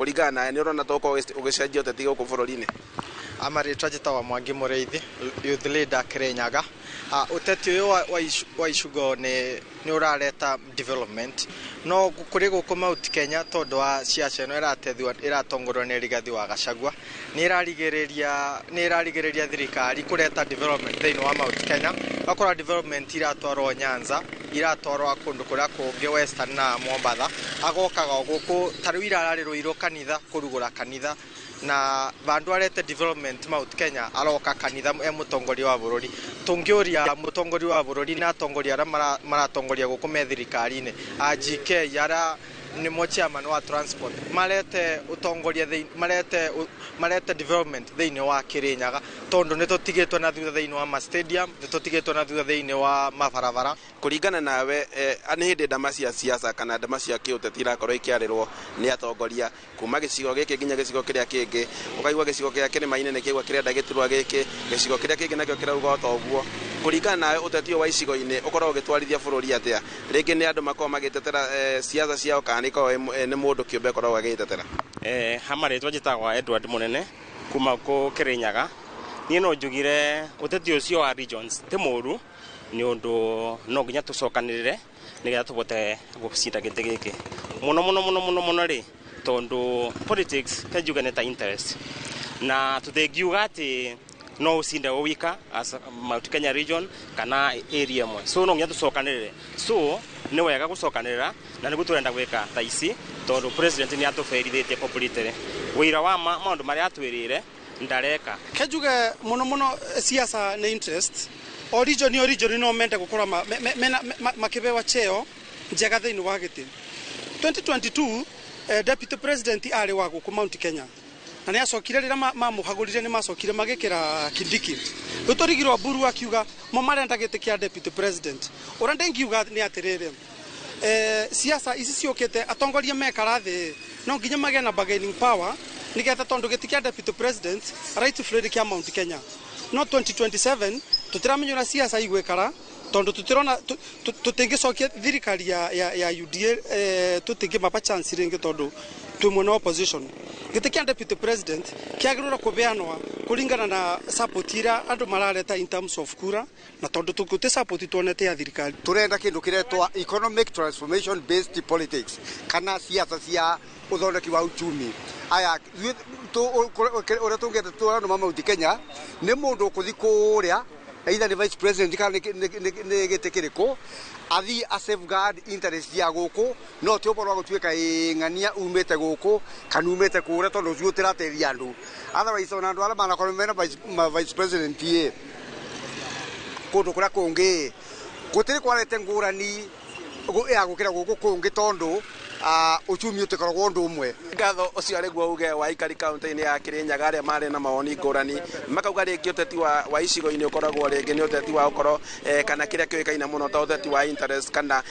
Kũringana nawe, nĩ ũrona ta ũkorwo ũgĩcenjia ũteti gũkũ bũrũri-inĩ? Amarĩtwa njĩtagwo Mwangi Mũrĩithi, youth leader Kirinyaga. Ũteti ũyũ wa icigo nĩ ũrareta development, no kũrĩ gũkũ Mount Kenya, tondũ wa ciaca ĩno ĩratethio ĩratongorio nĩ Rigathi wa Gachagua, nĩ ĩrarigĩrĩria thirikari kũreta development thĩinĩ wa Mount Kenya. Ũgakora development iratwarwo Nyanza, iratwarwo kũndũ kũrĩa kũngĩ Western na Mombatha, agokaga o gũkũ. Ta rĩu irararĩrwo kanitha kũrugũra kanitha, na vandu arete development Mount Kenya, aroka kanitha e mũtongoria wa bũrũri. Tũngĩũria mũtongoria wa bũrũri na atongoria arĩa maratongoria gũkũ me thirikari-inĩ, a GK arĩa nĩmo chairman wa transport, marete ũtongoria marete development thĩinĩ wa Kirinyaga, tondũ nĩ tũtigĩtwo na thutha thĩinĩ wa ma stadium, nĩ tũtigĩtwo na thutha thĩinĩ wa mabarabara. Kũringana nawe, nĩ hĩndĩ ndama cia siasa kana ndama cia kĩũteti irakorwo ikĩarĩrwo nĩ atongoria kuma gĩcigo gĩkĩ nginya gĩcigo kĩrĩa kĩngĩ? Ũkaigua gĩcigo kĩa kĩrĩma-inĩ nĩ kĩigua kĩrenda gĩturwa gĩkĩ, gĩcigo kĩrĩa kĩngĩ nakĩo kĩrauga o ta ũguo. Kũringana nawe, ũteti ũyũ wa icigo-inĩ ũkoragwo ũgĩtwarithia bũrũri atĩa? Rĩngĩ nĩ andũ makoragwo magĩtetera siasa ciao, kana nĩ ikoragwo nĩ mũndũ kĩũmbe akoragwo agĩtetera? Ha marĩtwa njĩtagwo Edward Mũnene kuma kũ Kĩrĩnyaga. Niĩ no njugire ũteti ũcio wa regions ti mũru, nĩ ũndũ no nginya tũcokanĩrĩre nĩgetha tũbote gũcinda gĩtĩ gĩkĩ mũno mũno mũno mũno mũno rĩ, tondũ politics kenjuge nĩ ta interest, na tũtingiuga atĩ no ũcinde wĩ wika as Mount Kenya region kana area ĩmwe, so no nginya tũcokanĩrĩre. So nĩ wega gũcokanĩrĩra, na nĩguo tũrenda gwĩka thaa ici, tondũ president nĩ atũberithĩtie completely. Wĩira wa maũndũ marĩa atwĩrĩire ndareka. Kenjuge muno muno siasa nĩ interest. O region, o region no mende gukorwo makibewa cheo njega thĩinĩ wa gĩtĩ. 2022, deputy president arĩ wa gũkũ Mount Kenya, na nĩ acokire rĩrĩa mamũhagũrire, nĩ macokire magĩkĩra Kindiki. Rĩu tũrigirwo Mburu akiuga mo marenda gĩtĩ kĩa deputy president. Ũrĩa ndĩngiuga nĩ atĩrĩrĩ, siasa ici ciũkĩte, atongoria mekara thĩ, no nginya magĩe na bargaining power, nĩgetha tondũ gĩtĩ kĩa deputy president rightfully kĩa Mount Kenya, no 2027 tũtiramenya ũrĩa siasa igwĩkara, tondũ tũtirona tũtingĩcokia thirikari ya UDA, tũtingĩmapa chance rĩngĩ, tondũ twĩ mwena wa opposition. Gĩtĩ kĩa deputy president kĩagĩrĩirwo kũbeanwa kũringana na support iria andũ marareta in terms of kura, na tondũ tũgũtĩ support tuonete ya thirikari. Turenda kindu kiretwa economic transformation based politics, kana siasa cia uthondeki wa uchumi. Aya uria tungenda turano ma Mount Kenya ni mundu ukuthi kuria, either ni vice president kana nĩ gĩtĩ kĩrĩkũ, athi a safeguard interest ya gũkũ, no ti ũhoro wa gũtuĩka ĩ ng'ania umĩte gũkũ kana umĩte kũrĩa, tondũ ũcio ũtĩrateithia andũ. Otherwise, ona andũ arĩa manakorwo mena ma vice president ĩ kũndũ kũrĩa kũngĩ, gũtirĩ kwarete ngũrani ya gũkĩra gũkũ kũngĩ, tondũ uchumi ũtĩkoragwo ũndũ ũmwe. Ngatho. Ũcio arĩ guo uge wa aikari kaunti-inĩ ya Kirinyaga, arĩa marĩ na mawoni ngũrani, makauga rĩngĩ ũteti wa icigo-inĩ ũkoragwo rĩngĩ nĩ ũteti wa ũkorwo kana kĩrĩa kĩũĩkaine mũno ta ũteti wa interest, kana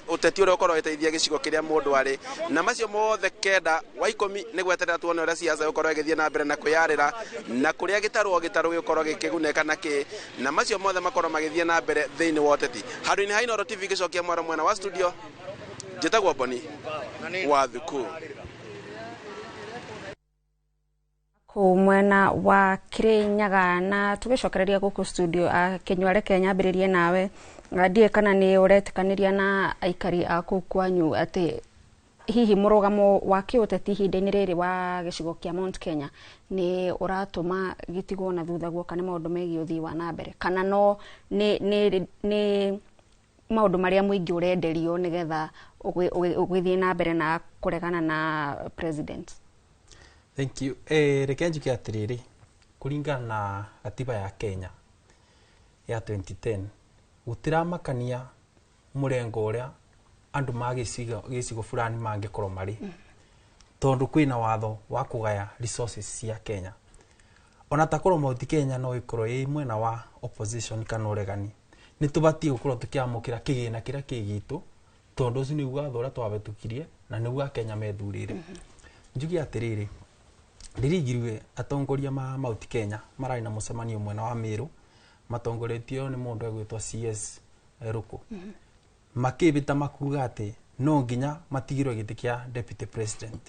ũteti ũrĩa ũkorwo ũgĩteithia gĩcigo kĩrĩa mũndũ arĩ. Na macio mothe kenda wa 10 nĩ gweterera tuone ũrĩa siasa ĩgũkorwo ĩgĩthiĩ na mbere na kwĩyarĩra, na kũrĩa gĩtarũ gĩkorwo gĩkĩgunĩka na kĩ, na macio mothe makorwo magĩthiĩ na mbere thĩinĩ wa ũteti. Handũ-inĩ ha Inooro TV gĩcokia mwaro mwena wa studio, njĩtagwo Boni wa Thuku. Kũu mwena wa Kirinyaga. Na tũgĩcokereria gũkũ studio, Kĩnyua, reke nyambĩrĩrie nawe. Ndiũĩ kana nĩ ũretĩkanĩria na aikari a kũu kwanyu atĩ hihi mũrũgamo wa kĩũteti ihinda-inĩ rĩrĩ wa gĩcigo kĩa Mount Kenya nĩ ũratũma gĩtigwo na thutha guoka nĩ maũndũ megiĩ ũthii wa na mbere, kana no nĩ maũndũ marĩa mũingĩ ũrenderio nĩgetha ũgĩthiĩ na mbere na kũregana na president? Thank you. Reke njuge atĩrĩrĩ, kũringana na gatiba ya Kenya ya 2010, gũtiramakania mũrengo ũrĩa andũ ma gĩcigo fulani mangĩkorwo marĩ, tondũ kwĩna watho wa kũgaya resources cia Kenya. Ona takorwo Mount Kenya no ĩkorwo ĩ mwena wa opposition kana ũregani, nĩ tũbatiĩ gũkorwo tũkĩamũkĩra kĩgĩna kĩrĩa kĩ gitũ, tondũ ũcio nĩguo watho ũrĩa twahĩtũkirie na nĩguo Akenya methurĩre. Njuge atĩrĩrĩ, ndĩrigirwe atongoria ma Mount Kenya mararĩ na mũcemanio mwena wa Meru, matongoretio nĩ mũndũ egwĩtwo CS Ruku, makĩbĩta makuga atĩ no nginya matigirwo gĩtĩ kĩa deputy president.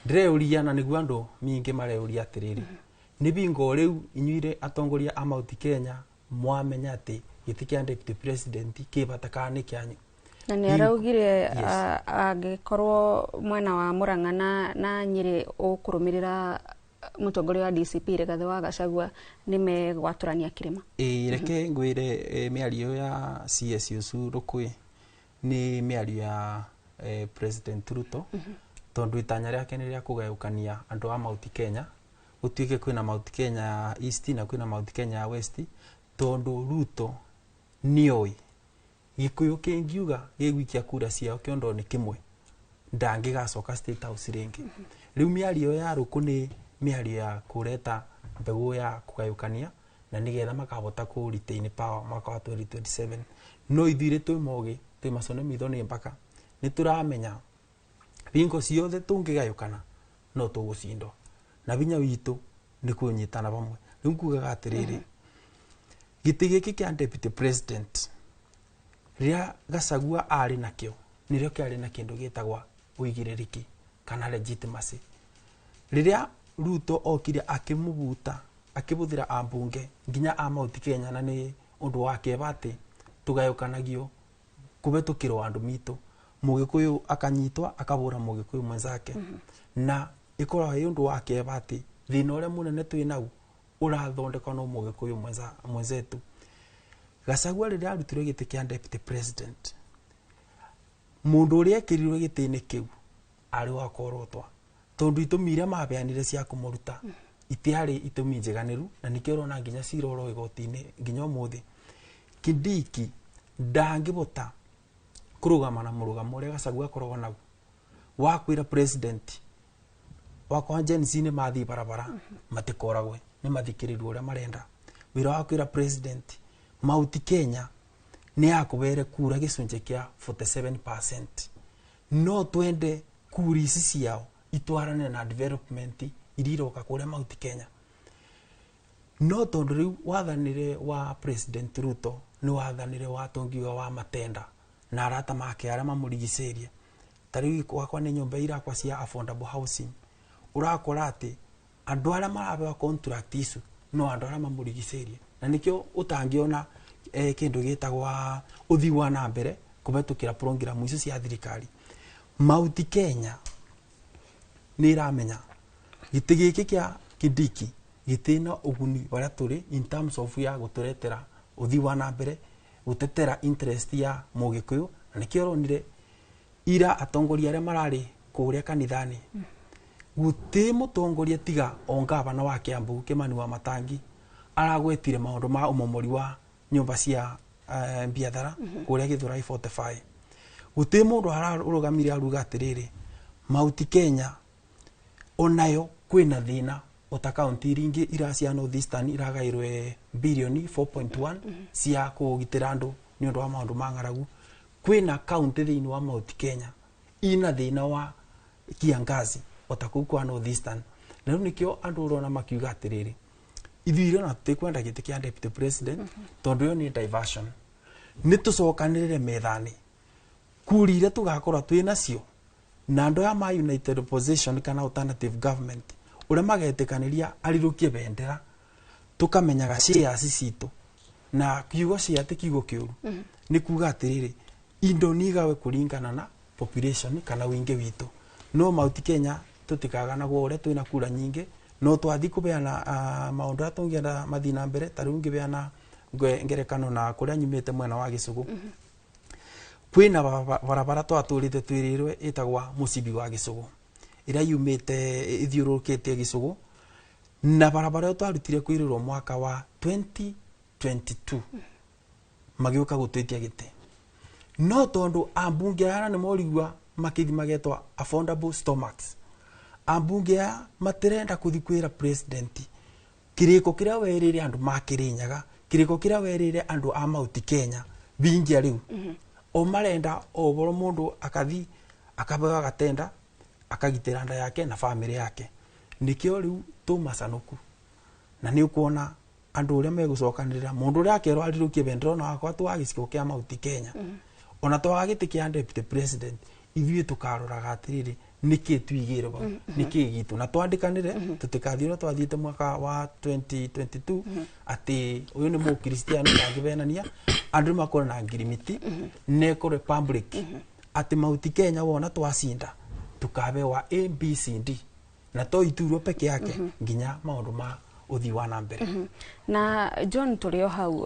Ndĩreuria na nĩguo andũ mingĩ mareuria atĩrĩrĩ, nĩ bingo rĩu inyuire atongoria a Mount Kenya mwamenya atĩ gĩtĩ kĩa deputy president kĩ bata kana nĩ kĩanyu. Na nĩ araugire angĩkorwo mwena wa Murang'a na Nyĩrĩ ũkũrũmĩrĩra mũtongoria wa DCP Rigathĩ wa Gachagua nĩ megwatũrania kĩrĩma. Ĩĩ, reke ngwĩre, mĩario ya CS ũcio Rũkũĩ nĩ mĩario ya President Ruto, tondũ itanya rĩake nĩ rĩa kũgayũkania andũ a Mount Kenya, gũtuĩke kwĩna Mount Kenya ya East na kwĩna Mount Kenya ya West, tondũ Ruto nĩoĩ Gĩkũyũ kĩngiuga gĩgũikia kura ciao kĩondo-inĩ kĩmwe ndangĩgacoka State House rĩngĩ. Rĩu mĩario ya Rũkũ nĩ mĩario ya kũreta mbegũ ya kũgayũkania na nĩgetha makahota kũ retain power mwaka wa 2027. No ithuĩ twĩ mogĩ, twĩ macone mitho nĩ mbaka, nĩ tũramenya bingo ciothe tũngĩgayũkana no tũgũcindwo, na vinya witũ nĩ kũnyitana vamwe. Rĩu ngugaga atĩrĩrĩ, gĩtĩ gĩkĩ kĩa deputy president rĩrĩa Gachagua arĩ nakĩo nĩrĩo kĩarĩ na kĩndũ gĩtagwa ũigĩrĩrĩki kana legitimacy. Rĩrĩa Ruto okire akĩmũbuta akĩbũthĩra ambunge nginya a Mount Kenya, na nĩ ũndũ wa kĩeva atĩ tũgayũkanagio kũhetũkĩrwo andũ mitũ, Mũgĩkũyũ akanyitwa akabũra Mũgĩkũyũ mwenzake, na ĩkoragwo ĩ ũndũ wa kĩeva atĩ thĩna ũrĩa mũnene twĩ nau ũrathondekwo no Mũgĩkũyũ mwenzetu. Gachagua rĩrĩa arutirwo gĩtĩ kĩa deputy president, mũndũ ũrĩa ekĩrirwo gĩtĩ-inĩ kĩu arĩ wa kworotwa, tondũ itũmi iria mabeanire cia kũmũruta itiarĩ itũmi njiganĩru, na nĩkĩo ũrona nginya cira ũro igoti-inĩ nginya ũmũthĩ. Kindiki ndangĩbota kũrũgama na mũrũgamo ũrĩa Gachagua akoragwo naguo wa kwĩra president wakwa Gen Z nĩ mathiĩ barabara matikoragwe, nĩ mathikĩrĩrio ũrĩa marenda. Wĩra wa kwĩra president Mount Kenya nĩ yakũbere kura gĩcunjĩ kĩa 47%, no twende kura ici ciao itwarane na development iria iroka kũrĩa Mount Kenya. No tondũ rĩu wathanire wa President Ruto nĩ wathanire wa tũngiuga wa matenda na arata make arĩa mamũrigicĩirie, ta rĩu gwakwa nĩ nyũmba irakwa cia affordable housing, ũrakora atĩ andũ arĩa marabewa contract icu no andũ arĩa mamũrigicĩirie, na nĩkĩo ũtangĩona kĩndũ gĩtagwa ũthii wa na mbere kũhetũkĩra program icio cia thirikari. Mount Kenya nĩ ĩramenya gĩtĩ gĩkĩ kĩa Kindiki gĩtĩ na ũguni warĩa tũrĩ in terms of ya gũtũretera ũthii wa na mbere, gũtetera interest ya Mũgĩkũyũ, na nĩkĩo ũronire ira atongoria arĩa mararĩ kũrĩa kanitha-inĩ gũtĩ mũtongoria tiga o ngavana wa Kiambu Kimani wa Matangi aragwetire maũndũ ma ũmomori wa nyũmba cia biathara kũrĩa Githurai 45. Gũtĩ mũndũ ararũgamire aruga atĩrĩrĩ, Mount Kenya onayo kwĩna thĩna ota kaunti iria ingĩ ira cia North Eastern iragairwe bilioni 4.1 cia kũgitĩra andũ nĩ ũndũ wa maũndũ ma ng'aragu. Kwĩna kaunti thĩinĩ wa Mount Kenya ina thĩna wa kiangazi ota kũu kwa North Eastern, na rĩu nĩkĩo andũ ũrona makiuga atĩrĩrĩ, ithuĩ ona tũtikwenda gĩtĩ kĩa deputy president tondũ ĩyo nĩ diversion. Nĩ tũcokanĩrĩre methani kura iria tũgakorwo twĩ nacio na andũ aya ma United Opposition kana alternative government ũrĩa magetĩkanĩria arirũkie bendera, tũkamenyaga shares citũ, na kiugo share ti kiugo kĩũru, nĩ kuga atĩrĩrĩ, indo nĩ igawe kũringana na population kana wĩingĩ witũ. No Mount Kenya tũtikaganagwo ũrĩa twĩna kura nyingĩ, no twathi kũbeana maũndũ arĩa tũngĩenda mathiĩ na mbere. Ta rĩu ngĩbeana ngerekano na kũrĩa nyumĩte mwena wa Gĩcũgũ, kwĩna barabara twatũrĩte twĩrĩrwe ĩtagwa mũcibi wa Gĩcũgũ ĩrĩa yumĩte ĩthiũrũrũkĩtie Gĩcũgũ, na barabara ĩyo twarutire kwĩrĩrwo mwaka wa 2022 magĩũka gũtwĩtia gĩtĩ, no tondũ ambunge aya nĩ morigua makĩthi magetwa affordable stomachs, ambunge aya matirenda kũthi kwĩra president kĩrĩko kĩrĩa werĩire andũ ma Kĩrĩnyaga, kĩrĩko kĩrĩa werĩire andũ a Mount Kenya bingia rĩu. O marenda o ũhoro mũndũ akathi akabewa gatenda akagitĩra nda yake na famĩlĩ yake. Nĩkĩo rĩu tũmacanũku na nĩ ũkuona andũ ũrĩa megũcokanĩrĩra mũndũ ũrĩa akerwo arirũkie bendera ona wakwa twa gĩcigo kĩa Mount Kenya, ona twaga gĩtĩ kĩa deputy president, ithuĩ tũkaroraga atĩrĩrĩ, Nĩkĩ twigĩre bau, nĩkĩ gitũ na twandĩkanĩre tũtikathiĩ ũrĩa twathiĩte mwaka wa 2022, atĩ ũyũ nĩ mũkristiano ndangĩvenania andũ. Nĩ makorwo na ngirimiti nekorwe public atĩ Mount Kenya wona twacinda tukabewa A B C D, na to iturwo peke yake nginya maũndũ ma ũthii wa na mbere. Na John, tũrĩ o hau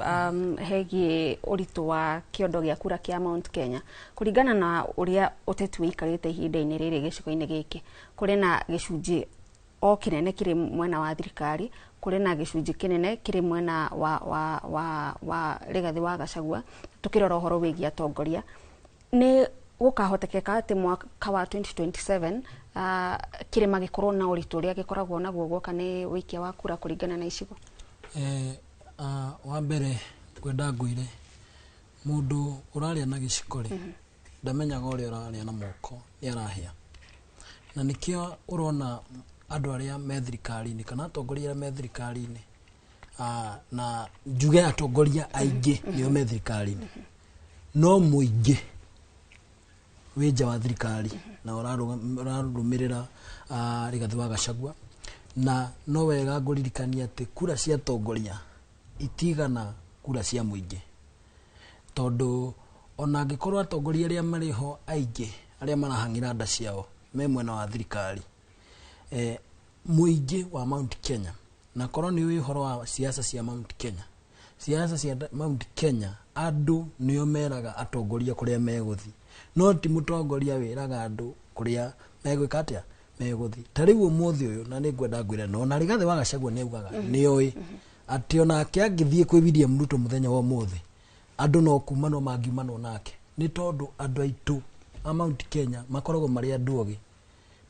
hegiĩ ũritũ wa kĩondo gĩa kura kĩa Mount Kenya kũringana na ũrĩa ũteti wĩikarĩte ihinda-inĩ rĩrĩ gĩcigo-inĩ gĩkĩ, kũrĩ na gĩcunjĩ o kĩnene kĩrĩ mwena wa thirikari, kũrĩ na gĩcunjĩ kĩnene kĩrĩ mwena wa Rigathĩ wa Gachagua. Tũkĩrora ũhoro wĩgiĩ atongoria, nĩ gũkahotekeka atĩ mwaka wa 2027 kĩrĩma gĩkorwo na ũritũ ũrĩa gĩkoragwo naguo guoka nĩ wĩikia wa kura kũringana na icigo? Wa mbere ngwenda ngwĩre, mũndũ ũrarĩa na gĩciko rĩ, ndamenyaga ũrĩa ũrarĩa na moko nĩ arahĩa. Na nĩkĩo ũrona andũ arĩa me thirikari-inĩ kana atongoria arĩa me thirikari-inĩ, na njuge atongoria aingĩ nĩo me thirikari-inĩ, no mũingĩ wĩ nja wa thirikari na ũrarũmĩrĩra Rigathĩ wa Gachagua. Na no wega ngũririkania atĩ kura cia atongoria itigana kura cia mũingĩ, tondũ ona angĩkorwo atongoria arĩa marĩ ho aingĩ arĩa marahang'ĩra nda ciao me mwena wa thirikari, mũingĩ wa Mount Kenya, na korwo nĩ ũĩ ũhoro wa siasa cia Mount Kenya, siasa cia Mount Kenya, andũ nĩo meraga atongoria kũrĩa megũthiĩ, no ti mũtongoria wĩraga andũ kũrĩa megwĩka atĩa, megũthiĩ. Ta rĩu ũmũthĩ ũyũ, na nĩ ngwenda ngwĩre, no na Rigathĩ wa Gachagua nĩ augaga nĩoĩ atĩ onake angĩthiĩ kwĩ William Ruto mũthenya wa ũmũthĩ, andũ no kumanwo mangiumanwo nake, nĩ tondũ andũ aitũ a Mount Kenya makoragwo marĩ andũ ogĩ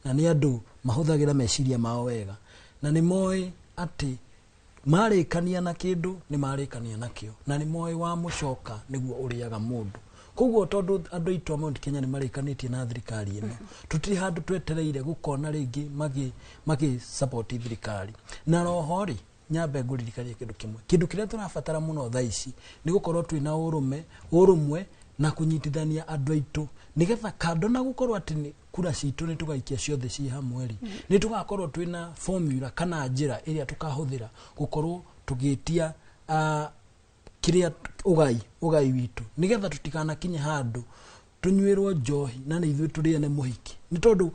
na nĩ andũ mahũthagĩra meciria mao wega, na nĩ moĩ atĩ marĩkania na kĩndũ nĩ marĩkania nakĩo, na nĩ moĩ wa mũcoka nĩguo ũrĩaga mũndũ. Koguo tondũ andũ aitũ a Mount Kenya nĩ marĩkanĩtie na thirikari ĩno, tũtirĩ handũ twetereire gũkona rĩngĩ magĩ support thirikari. Na roho rĩ, nyambe ngũririkanie kĩndũ kĩmwe, kĩndũ kĩrĩa tũrabatara mũno thaa ici nĩ gũkorwo twĩna ũrũme, ũrũmwe na kũnyitithania andũ aitũ, nĩgetha kando na gũkorwo atĩ nĩ kura citũ nĩ tũgaikia ciothe ciĩ hamwe rĩ, nĩ tũgakorwo twĩna formula kana njĩra ĩrĩa tũkahũthĩra gũkorwo tũgĩtia kĩrĩa ũgai witũ, nĩgetha tũtikanakinye handũ tũnyuĩrwo njohi na nĩ ithuĩ tũrĩ ene mũhiki, nĩ tondũ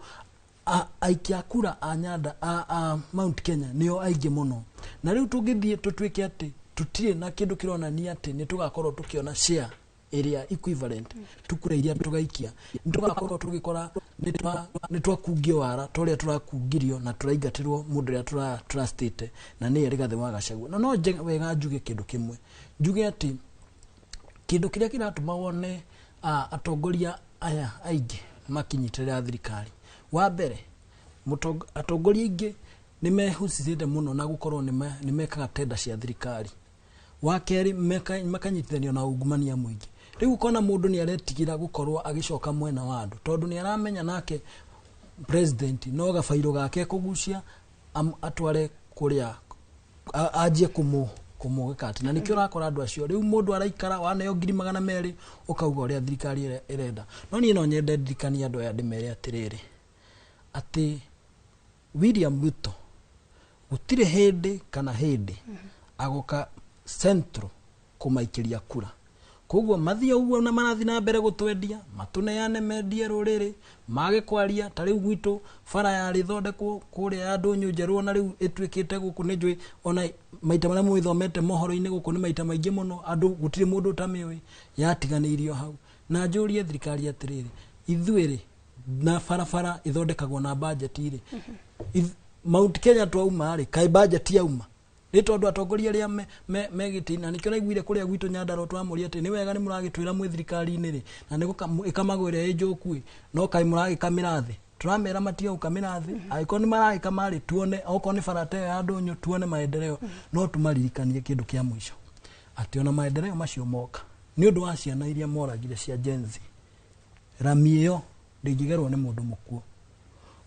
aikia a kura a Nyanda a Mount Kenya nĩo aingĩ mũno. Na rĩu tũngĩthiĩ tũtuĩke atĩ tũtirĩ na kĩndũ kĩronania atĩ nĩ tũgakorwo tũkĩona share ĩrĩa equivalent tukura iria tũgaikia, nĩ tũgakorwo tũgĩkora nĩ twakungio wara ta ũrĩa tũrakungirio na tũraingatĩrwo mũndũ ũrĩa tũrastĩte, na nĩye Rigathĩ wa Gachagua. Na no wega njuge kĩndũ kĩmwe, njuge atĩ kĩndũ kĩrĩa kĩratũma wone atongoria aya aingĩ makinyitĩrĩra thirikari, wa mbere atongoria aingĩ nĩ mehusicĩte mũno na gũkorwo nĩ mekaga tenda cia thirikari. Wa kerĩ, makanyitithanio na ungumania mũingĩ. Rĩu ũkona mũndũ nĩ aretigĩra gũkorwo agĩcoka mwena wa andũ, tondũ nĩ aramenya nake president no gabairũ gake kũgucia atware kũrĩa anjie kũmũgĩka atĩ. Na nĩkĩo ũrakora andũ acio rĩu mũndũ araikara waneo 200,000 ũkauga ũrĩa thirikari ĩrenda. No niĩ no nyende ndirikanie andũ aya, ndĩmere atĩrĩrĩ, atĩ William Ruto gũtirĩ hĩndĩ kana hĩndĩ agoka Central kũmaikĩria kura. Koguo mathiĩ ũguo na marathiĩ na mbere gũtwendia, matũneane, mendie rũrĩrĩ, mage kwaria. Ta rĩu gwitũ bara yarĩ thondekwo kũrĩa ya ndũnyũ njerũ, ona rĩu ĩtuĩkĩte gũkũ nĩ njũĩ, ona maita marĩa mũgĩthomete mohoro-inĩ gũkũ nĩ maita maingĩ mũno, andũ gũtirĩ mũndũ ũtamĩũĩ, yatiganĩirio hau. Na njũrie thirikari atĩrĩrĩ, ithuĩ rĩ, na barabara ĩthondekagwo na bajeti rĩ, Mount Kenya twauma rĩ, kaĩ bajeti yauma? Nĩ tondũ atongoria arĩa me gĩtĩ-inĩ, na nĩkĩo naiguire kũrĩa gwitũ Nyandarua twamũria atĩ nĩ wega nĩ mũragĩtwĩra mwĩ thirikari-inĩ rĩ, na nĩ ĩkamagwo ĩrĩa ĩ njũku ĩ, no kaĩ mũragĩkamĩra thĩ? Tũramera matige gũkamĩra thĩ, angĩkorwo nĩ maragĩkama rĩ, tuone okorwo nĩ bara ta ĩyo ya ndũnyũ, tuone maendeleo. No tũmaririkanie kĩndũ kĩa mũico, atĩ ona maendeleo macio moka nĩ ũndũ wa ciana iria moragire cia Gen Z, rami ĩyo ndĩngĩgerwo nĩ mũndũ mũkuũ.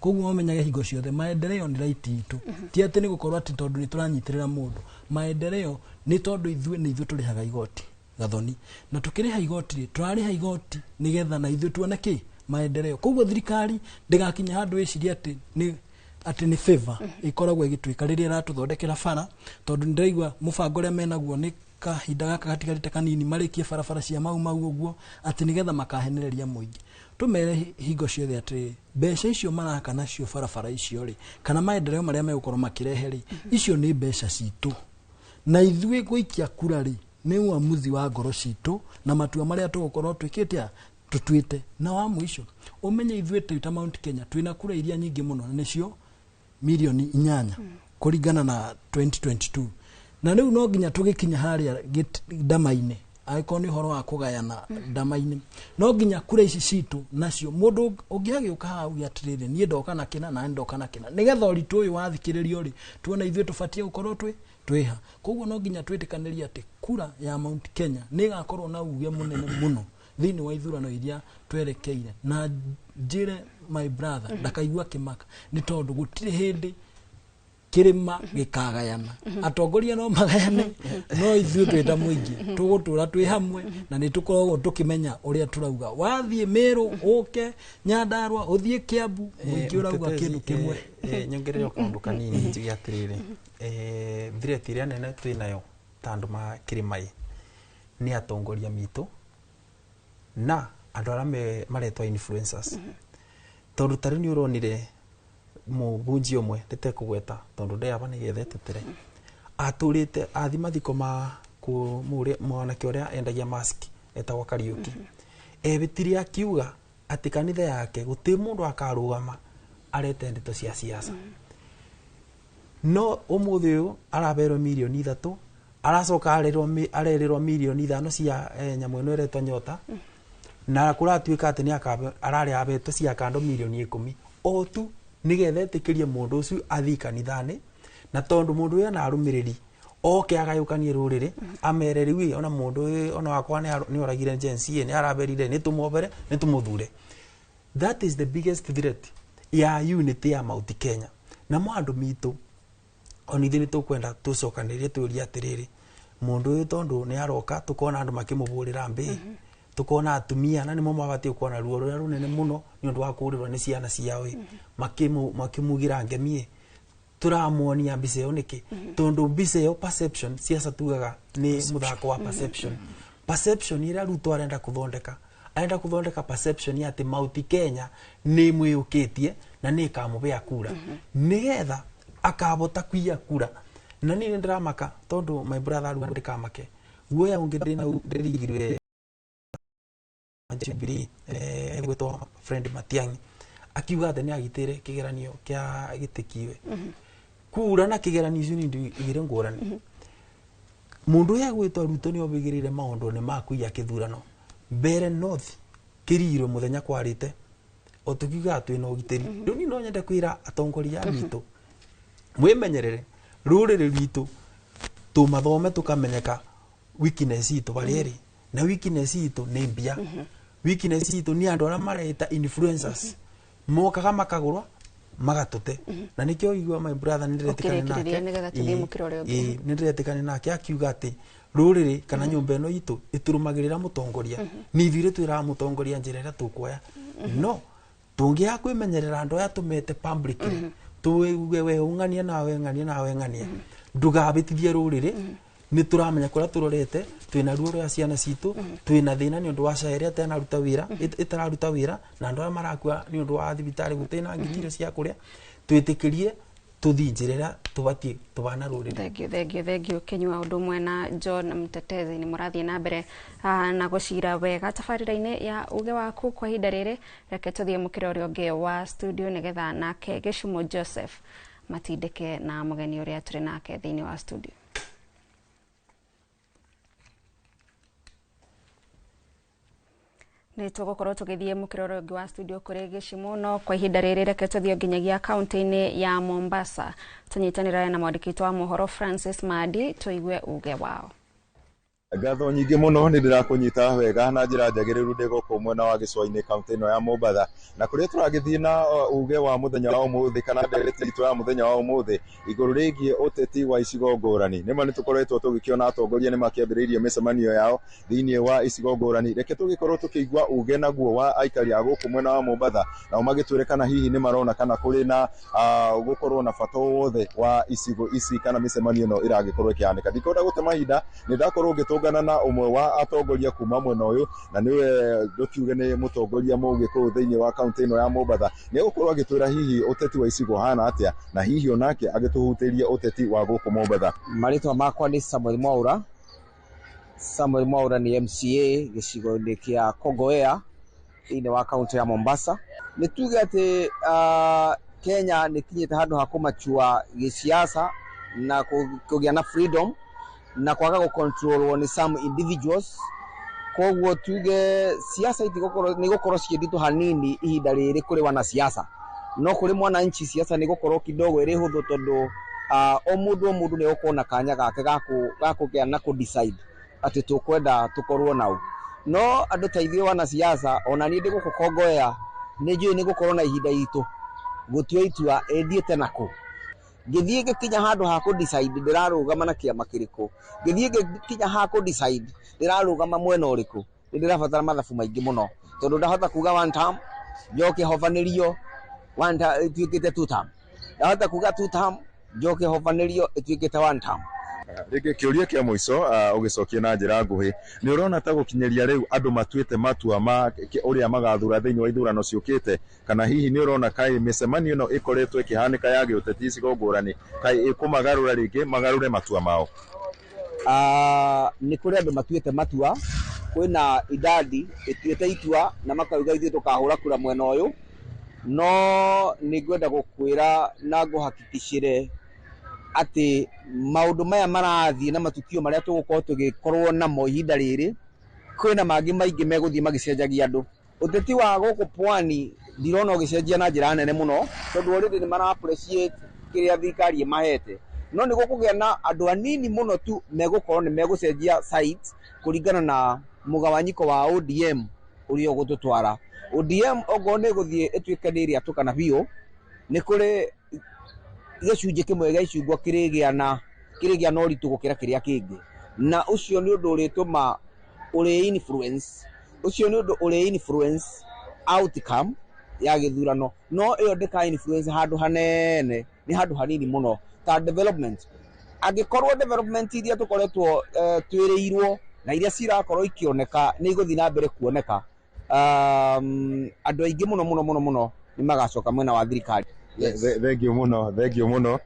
Koguo mamenyage hingo ciothe maendeleo nĩ right itũ, ti atĩ nĩ gũkorwo atĩ tondũ nĩ tũranyitĩrĩra mũndũ. Maendeleo nĩ tondũ ithuĩ nĩ ithuĩ tũrĩhaga igoti gathoni, na tũkĩrĩha igoti rĩ, tũrarĩha igoti nĩgetha na ithuĩ tuone kĩ Maendeleo. Koguo thirikari ndĩgakinya handũ ĩcirie atĩ nĩ favor ĩkoragwo ĩgĩtuĩka rĩrĩa ĩratũthondekera bara, tondũ nĩndĩraigua mũbango ũrĩa menaguo nĩ kahinda gaka gatigarĩte kanini marĩkie barabara cia Mau Mau ũguo, atĩ nĩgetha makahenereria mũingĩ. Tũmere hingo ciothe atĩ mbeca icio maraka nacio barabara icio rĩ, kana maendeleo marĩa megũkorwo makĩrehe rĩ, icio nĩ mbeca citũ, na ithuĩ gũikia kura rĩ nĩ uamuzi wa ngoro citũ na matua marĩa tũgũkorwo twĩkĩte tũtuĩte. Na wa mũico, ũmenye ithuĩ twĩ ta Mount Kenya twĩna kura iria nyingĩ mũno, na nĩcio 8 milioni kũringana na 2022, na rĩu no nginya tũgĩkinya harĩa ndama-inĩ, angĩkorwo nĩ ũhoro wa kũgayana ndama-inĩ, no nginya kura ici citũ nacio mũndũ ũngĩ agĩũka haha auge atĩrĩrĩ, niĩ ndoka na kĩna na ndoka na kĩna, nĩgetha ũritũ ũyũ wathikĩrĩrio rĩ, tuone ithuĩ tũbatiĩ gũkorwo twĩha. Koguo no nginya twĩtĩkanĩrie atĩ kura ya Mount Kenya nĩ ĩgakorwo na uge mũnene mũno thĩinĩ wa ithurano iria twerekeire. Na njĩre my brother ndakaigua kĩmaka, nĩ tondũ gũtirĩ hĩndĩ kĩrĩma gĩkagayana. Atongoria no magayane, no ithuĩ twĩ ta mũingĩ tũgũtũra twĩ hamwe, na nĩ tũkoragwo tũkĩmenya ũrĩa tũrauga. Wathiĩ Mĩrũ, ũke Nyandarua, ũthiĩ Kĩambu, mũingĩ ũrauga kĩndũ kĩmwe. Nyongerere o kaũndũ kanini, njuge atĩrĩrĩ, threat ĩrĩa nene twĩ nayo ta andũ ma kĩrĩma ĩ nĩ atongoria mitũ na andũ arĩa maretwo influencers, tondũ tarĩu nĩ ũronire mũbunji ũmwe ndĩtekũgweta tondũ ndeyaba nĩgetha etetere atũrĩte athi mathiko ma mwanake ũrĩa endagia mask etagwo Kariũki, ebĩtire akiuga atĩ kanitha yake gũtirĩ mũndũ akarũgama arete ndeto cia siasa. No ũmũthĩ ũyũ araberwo 3 milioni, aracoka arerĩrwo 5 milioni cia nyamũ ĩno ĩretwo Nyota, na kũratuĩka atĩ nĩ ararĩ abetwo cia kando 10 milioni o tu nĩgetha etĩkĩrie mũndũ ũcio athiĩ kanitha-inĩ, na tondũ mũndũ ũyũ ena arũmĩrĩri oke agayũkanie rũrĩrĩ, amere rĩu ĩ, ona mũndũ ũyũ ona wakwa nĩ oragire Gen Z, nĩ araberire, nĩ tũmwobere, nĩ tũmũthure. That is the biggest threat ya unity ya Mount Kenya. Na mo andũ mitũ ona ithuĩ nĩ tũkwenda tũcokanĩrĩrie twĩũrie atĩrĩrĩ, mũndũ ũyũ tondũ nĩ aroka, tũkona andũ makĩmũbũrĩra mbĩ, tukona atumia na nĩmo mabatiĩ kuona ruo rũrĩa rũnene mũno nĩ ũndũ wa kũũrĩrwo nĩ ciana ciao ĩ, makĩmugĩra ngemi ĩ, tũramuonia mbica ĩyo nĩkĩ? Tondũ mbica ĩyo, perception, siasa tugaga nĩ mũthako wa perception. Perception ĩrĩa Ruto arenda kũthondeka, arenda kũthondeka perception ya atĩ Mount Kenya nĩ mwĩũkĩtie na nĩ ĩkamũbea kura nĩgetha akabota kuiya kura. Na niĩ nĩ ndĩramaka tondũ my brother Ruto ndĩkamake guoya ũngĩ ndĩnau ndĩrigirwe Jubilee, egwĩtwo Fred Matiang'i, akiuga atĩ nĩ agitĩre kĩgeranio kĩa gĩtĩ kiwe kura na kĩgeranio icio nĩ indo igĩrĩ ngũrani. Mũndũ ũyũ egwĩtwo Ruto nĩ obĩgĩrĩire maũndũ-inĩ ma kũiya kĩthurano mbere North kĩrirwe mũthenya kwarĩte o tũkiugaga twĩna ũgitĩri. Rĩu niĩ no nyende kwĩra atongoria a mitũ mwĩmenyerere rũrĩrĩ rwitũ, tũmathome tũkamenyeka weakness itũ harĩa ĩrĩ, na weakness itũ nĩ mbia, weakness itũ nĩ andũ arĩa mareta influencers mokaga makagũrwa magatũte. Na nĩkĩo igua my brother nĩ ndĩretĩkania nake. Ũkĩrĩkĩrĩria nĩgetha tũthiĩ mũkĩra ũrĩa ũngĩ. Ĩĩ, nĩ ndĩretĩkania nake akiuga atĩ rũrĩrĩ kana nyũmba ĩno itũ ĩtũrũmagĩrĩra mũtongoria, nĩ ithuĩ twĩraga mũtongoria njĩra ĩrĩa tũkuoya. No tũngĩaga kwĩmenyerera andũ aya tũmete publicly, tuuge we ũng'ania nawe ng'ania nawe ng'ania, ndũgabĩtithie rũrĩrĩ. Nĩ tũramenya kũrĩa tũrorete, twĩna ruo rwa ciana citũ, twĩna thĩna nĩ ũndũ wa SHA ĩrĩa ĩtanaruta wĩra, ĩtararuta wĩra, na andũ arĩa marakua nĩ ũndũ wa thibitarĩ gũtirĩ na ngiti irio cia kũrĩa. Twĩtĩkĩrie tũthiĩ njĩra ĩrĩa tũbatiĩ tũbana rũrĩrĩ. Thank you, thank you, thank you. Kinyua ũndũ ũmwe na John Mtetezi nĩ mũrathiĩ na mbere na gũcira wega tabarĩra-inĩ ya uge waku. Kwa ihinda rĩrĩ reke tũthiĩ mũkĩra ũrĩa ũngĩ wa studio nĩgetha nake Gĩcumo Joseph matindĩke na mũgeni ũrĩa tũrĩ nake thĩinĩ wa studio. Nĩ tũgũkorwo tũgĩthiĩ mũkĩra ũrĩa ũngĩ wa studio kũrĩ Gĩcimo, no kwa ihinda rĩrĩ reke tũthiĩ nginyagia kaunti-inĩ ya Mombasa tũnyitanĩre na mwandĩki witũ wa mohoro Francis Madi tũigue uge wao. Ngatho nyingĩ mũno, nĩ ndĩrakũnyita wega na njĩra njagĩrĩru. Ndĩ gũkũ mwena wa gĩcũa-inĩ, kaũntĩ ĩno ya Mombatha, na kũrĩa tũragĩthiĩ na uge wa mũthenya wa ũmũthĩ kana ndereti itũ ya mũthenya wa ũmũthĩ igũrũ rĩgiĩ ũteti wa icigo ngũrani. Nĩma nĩ tũkoretwo tũgĩkĩona atongoria nĩ makĩambĩrĩirie mĩcemanio yao thĩinĩ wa icigo ngũrani. Reke tũgĩkorwo tũkĩigua uge naguo wa aikari a gũkũ mwena wa Mombatha, nao magĩtwĩre kana hihi nĩ marona kana kũrĩ na gũkorwo na bata wothe wa icigo ici kana mĩcemanio ĩno ĩragĩkorwo ĩkĩhanĩka. Ndikwenda gũte mahinda, nĩ ndakorwo ngĩtũngana na ũmwe wa atongoria kuma mwena ũyũ, na nĩwe tũkiuge nĩ mũtongoria Mũgĩkũyũ thĩinĩ wa kaũntĩ ĩno ya Mombatha. Nĩ egũkorwo agĩtwĩra hihi ũteti wa icigo hana atĩa, na hihi onake agĩtũhutĩrie ũteti wa gũkũ Mombatha. Marĩtwa makwa nĩ Samuel Mwaura. Samuel Mwaura nĩ MCA gĩcigo-inĩ kĩa Kongowea thĩinĩ wa kaũntĩ ya Mombasa. Nĩ tuge atĩ Kenya nĩ kinyĩte handũ ha kũmachua gĩsiasa na kũgĩa na freedom na kwaga gũcontrolwo nĩ some individuals. Koguo tuge siasa itigũkorwo, nĩ igũkorwo ciĩ nditũ hanini ihinda rĩrĩ kũrĩ wanasiasa, no kũrĩ mwananchi siasa nĩ igũkorwo kidogo ĩrĩ hũthũ, tondũ o mũndũ o mũndũ nĩ egũkorwo na kanya gake ga kũgĩa na kũ decide atĩ tũkwenda tũkorwo nao. No andũ ta ithuĩ wanasiasa, ona niĩ ndĩ gũkũ Kongowea, nĩ njũĩ nĩ gũkorwo na ihinda iritũ gũtua itua ĩthiĩte nakũ. Ngĩthiĩ ngĩkinya handũ ha kũ decide ndĩrarũgama na kĩama kĩrĩkũ, ngĩthiĩ ngĩkinya ha kũ decide ndĩrarũgama mwena ũrĩkũ, nĩ ndĩrabatara mathabu maingĩ mũno, tondũ ndahota kuga one term njoke hobanĩrio one term ĩtuĩkĩte two term, ndahota kuga two term njoke hobanĩrio ĩtuĩkĩte one term. Rĩngĩ kĩũria kĩa mũico, ũgĩcokie na njĩra nguhĩ, nĩ ũrona ta gũkinyĩria rĩu andũ matuĩte matua ma ũrĩa magathura thĩinĩ wa ithurano ciũkĩte, kana hihi nĩ ũrona kaĩ mĩcemanio ĩno ĩkoretwo ĩkĩhanĩka ya gĩũteti icigo ngũrani kaĩ ĩkũmagarũra rĩngĩ magarũre matua mao? Nĩ kũrĩ andũ matuĩte matua. Kwĩna idadi ĩtuĩte itua na makauga ithuĩ tũkahũra kura mwena ũyũ. No nĩ ngwenda gũkwĩra na ngũhakikicĩre atĩ maũndũ maya marathiĩ na matukio marĩa tũgũkorwo tũgĩkorwo namo ihinda rĩrĩ, kwĩna mangĩ maingĩ megũthiĩ magĩcenjagia andũ. Ũteti wa gũkũ pwani ndirona ũgĩcenjia na njĩra nene mũno, tondũ already nĩ mara appreciate kĩrĩa thirikari ĩmahete. No nĩ gũkũgĩa na andũ anini mũno tu megũkorwo nĩ megũcenjia sides kũringana na mũgawanyiko wa ODM ũrĩa ũgũtũtwara. ODM okorwo nĩ ĩgũthiĩ ĩtuĩke nĩ ĩrĩatũkana biũ, nĩ kũrĩ gĩcunjĩ kĩmwe gĩa icungwa kĩrĩgĩa na ũritũ gũkĩra kĩrĩa kĩngĩ, na ũcio nĩ ũndũ ũrĩtũma ũrĩ influence, ũcio nĩ ũndũ ũrĩ influence outcome ya gĩthurano. No ĩyo ndĩka influence handũ hanene, nĩ handũ hanini mũno ta development. Angĩkorwo development iria tũkoretwo twĩrĩirwo na iria cirakorwo ikĩoneka nĩ igũthiĩ na mbere kuoneka, andũ aingĩ mũno mũno mũno mũno nĩ magacoka mwena wa thirikari. Yes. Thengiũ mũno, thengiũ mũno.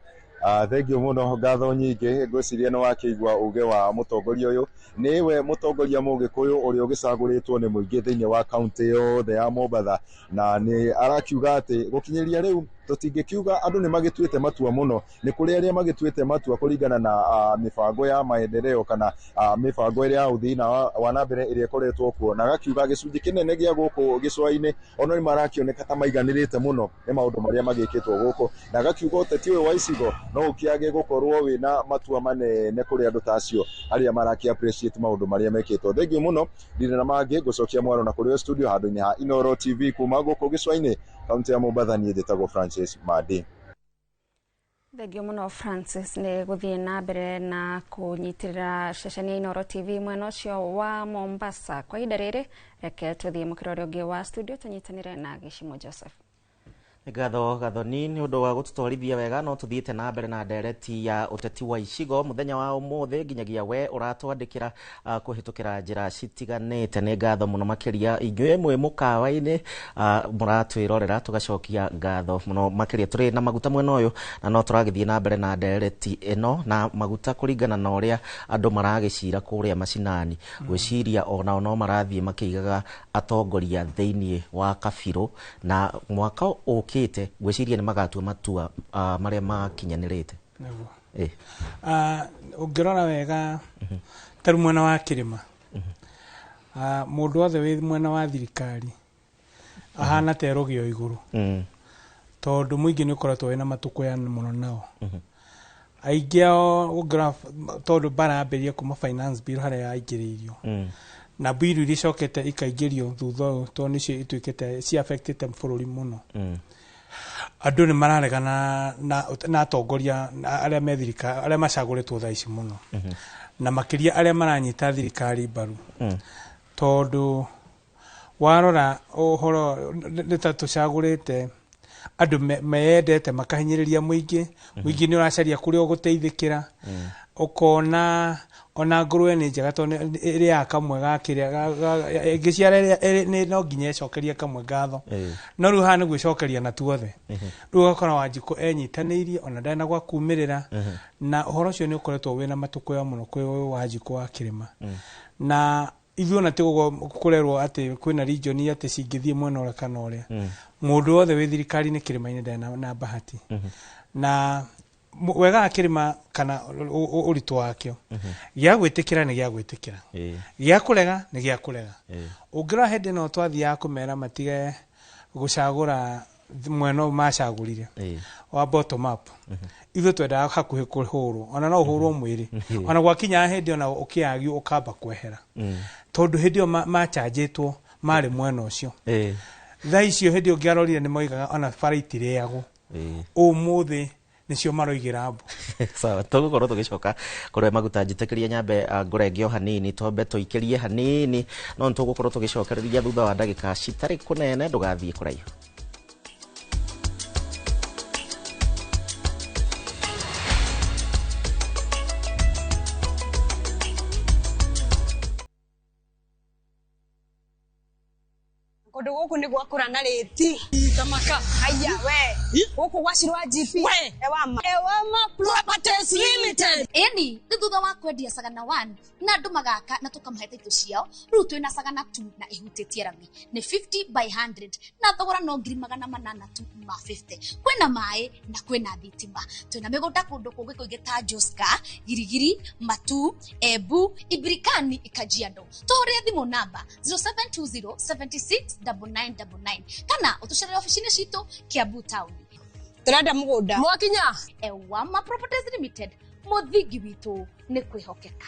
Thengiũ mũno, ngatho nyingĩ. Ngwĩciria nĩ wakĩigua uge wa mũtongoria ũyũ, nĩwe mũtongoria Mũgĩkũyũ ũrĩa ũgĩcagũrĩtwo nĩ mũingĩ thĩinĩ wa kaũntĩ yothe ya Mombatha, na nĩ arakiuga atĩ gũkinyĩria rĩu tũtingĩkiuga andũ nĩ magĩtuĩte matua mũno. Nĩ kũrĩ arĩa magĩtuĩte matua kũringana na mĩbango ya maendeleo kana mĩbango ĩrĩa ya ũthii na wa na mbere ĩrĩa ĩkoretwo kuo, na agakiuga gĩcunjĩ kĩnene gĩa gũkũ gĩcũa-inĩ ona nĩ marakĩoneka ta maiganĩrĩte mũno nĩ maũndũ marĩa magĩkĩtwo gũkũ, na agakiuga ũteti ũyũ wa icigo no ũkĩage gũkorwo wĩna matua manene kũrĩ andũ ta acio arĩa marakĩ appreciate maũndũ marĩa mekĩtwo. Thengiũ mũno, ndirĩ na mangĩ, ngũcokia mwaro na kũrĩ o studio handũ-inĩ ha Inooro TV kuma gũkũ gĩcũa-inĩ, kaũntĩ ya Mombatha. Niĩ njĩtagwo Francis Mandi. Thengio mũno Francis nĩ gũthiĩ na mbere na kũnyitĩrĩra ceceni ya Inooro TV mwena ũcio wa Mombasa. Kwa ihinda rĩrĩ, reke tũthiĩ mũkĩra ũrĩa ũngĩ wa studio tũnyitanĩre na Gĩcimo Joseph. Ngatho Gathoni nĩ ũndũ wa gũtũtwarithia wega. No tũthiĩte na mbere na ndereti ya ũteti wa icigo mũthenya wa ũmũthĩ, nginyagia we ũratwandĩkĩra kũhĩtũkĩra njĩra citiganĩte. Nĩ ngatho mũno makĩria inyuĩ mwĩ mũkawa-inĩ mũratwĩrorera, tũgacokia ngatho mũno makĩria. Tũrĩ na maguta mwena ũyũ, na no tũragĩthiĩ na mbere na ndereti ĩno na maguta kũringana na ũrĩa andũ maragĩcira kũrĩa macinani. Gwĩciria onao no marathiĩ makĩigaga atongoria thĩinĩ wa kabirũ, na mwaka ũkĩte ngwĩciria nĩ magatua matua marĩa makinyanĩrĩte. Nĩguo. Ũngĩrora wega, ta rĩu mwena wa kĩrĩma, mũndũ wothe wĩ mwena wa thirikari ahana ta erũgio igũrũ, tondũ mũingĩ nĩ ũkoretwo wĩna matũkũya mũno nao. Aingĩ ao ũngĩrora tondũ mbara yambĩrĩria kuma finance bill harĩa yaingĩrĩirio na bill iria icokete ikaingĩrio thutha ũyũ tondũ nĩcio ituĩkĩte ci affectĩte bũrũri mũno. Andũ nĩ mararegana na atongoria arĩa me thirikari, arĩa macagũrĩtwo thaa ici mũno, na makĩria arĩa maranyita thirikari mbaru, tondũ warora ũhoro nĩ ta tũcagũrĩte andũ meyendete makahinyĩrĩria mũingĩ. Mũingĩ nĩ ũracaria kũrĩa ũgũteithĩkĩra, ũkona ona ngũrwe nĩ njega tondũ ĩrĩaga kamwe ga kĩrĩa ĩngĩciara no nginya ĩcokerie kamwe ngatho, no rĩu haha nĩ gwĩcokeria na tuothe. Rĩu ũgakora Wanjikũ enyitanĩirie ona ndarĩ na gwa kumĩrĩra, na ũhoro ũcio nĩ ũkoretwo wĩna matũkũya mũno kwĩ Wanjikũ wa Kĩrĩma. Na ithuĩ ona ti kũrerwo atĩ kwĩna region atĩ cingĩthiĩ mwena ũrĩa kana ũrĩa, mũndũ wothe wĩ thirikari-inĩ kĩrĩma-inĩ ndarĩ na bahati. Na wega wa kĩrĩma kana ũritũ wakĩo, gĩa gwĩtĩkĩra nĩ gĩa gwĩtĩkĩra, gĩa kũrega nĩ gĩa kũrega. Ũngĩrora hĩndĩ ĩno twathiaga kũmera matige gũcagũra mwena ũyũ macagũrire wa bottom up, ithuĩ twendaga hakuhĩ kũhũrwo, ona no ũhũrwo mwĩrĩ, ona gwakinya hĩndĩ ona ũkĩagio ũkamba kwehera, tondũ hĩndĩ ĩyo machanjĩtwo marĩ mwena ũcio. Thaa icio hĩndĩ ĩyo ũngĩarorire nĩ moigaga ona bara itirĩagwo, ũmũthĩ nĩcio maroigĩra mbu. Sawa, tũgũkorwo tũgĩcoka kũrĩa maguta. Njĩtĩkĩrie nyambe ngũrenge o hanini, twambe tũikĩrie hanini, no nĩtũgũkorwo tũgĩcokereria thutha wa ndagĩka citarĩ kũnene. Ndũgathiĩ kũraihu. Kundu guku ni gwakura na riti tamaka aya we guku gwacirwa GP Ewama Ewama Properties Limited. Ĩni nĩ thutha wa kwendia Sagana 1 na andũ magaka na tũkamahe taitũ ciao, rĩu twĩna Sagana 2 na ĩhutĩtie rami nĩ 50 by 100 na thogora no 800,000 tu ma 50. Kwĩna maĩ na kwĩna thitima. Twĩna mĩgũnda kũndũ kũngĩ kũingĩ ta Joska, Girigiri, Matu, Embu, Ibirikani, Kajiado. Tũhũrĩre thimũ namba 0720 76 9999 kana ũtũcerere obici-inĩ citũ Kiambu Town. Turenda mugunda mwakinya. Ewama Properties Limited, mũthingi witũ nĩ kwĩhokeka.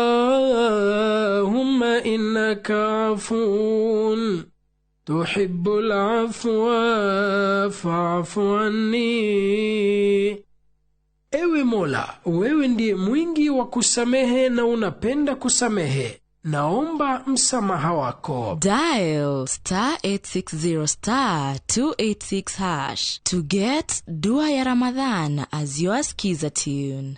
اللهم إنك عفو تحب العفو فاعف عني. Ewe Mola, wewe ndiye mwingi wa kusamehe na unapenda kusamehe. Naomba msamaha wako. Dial star 860 star 286 hash to get Dua ya Ramadhan as your skiza tune.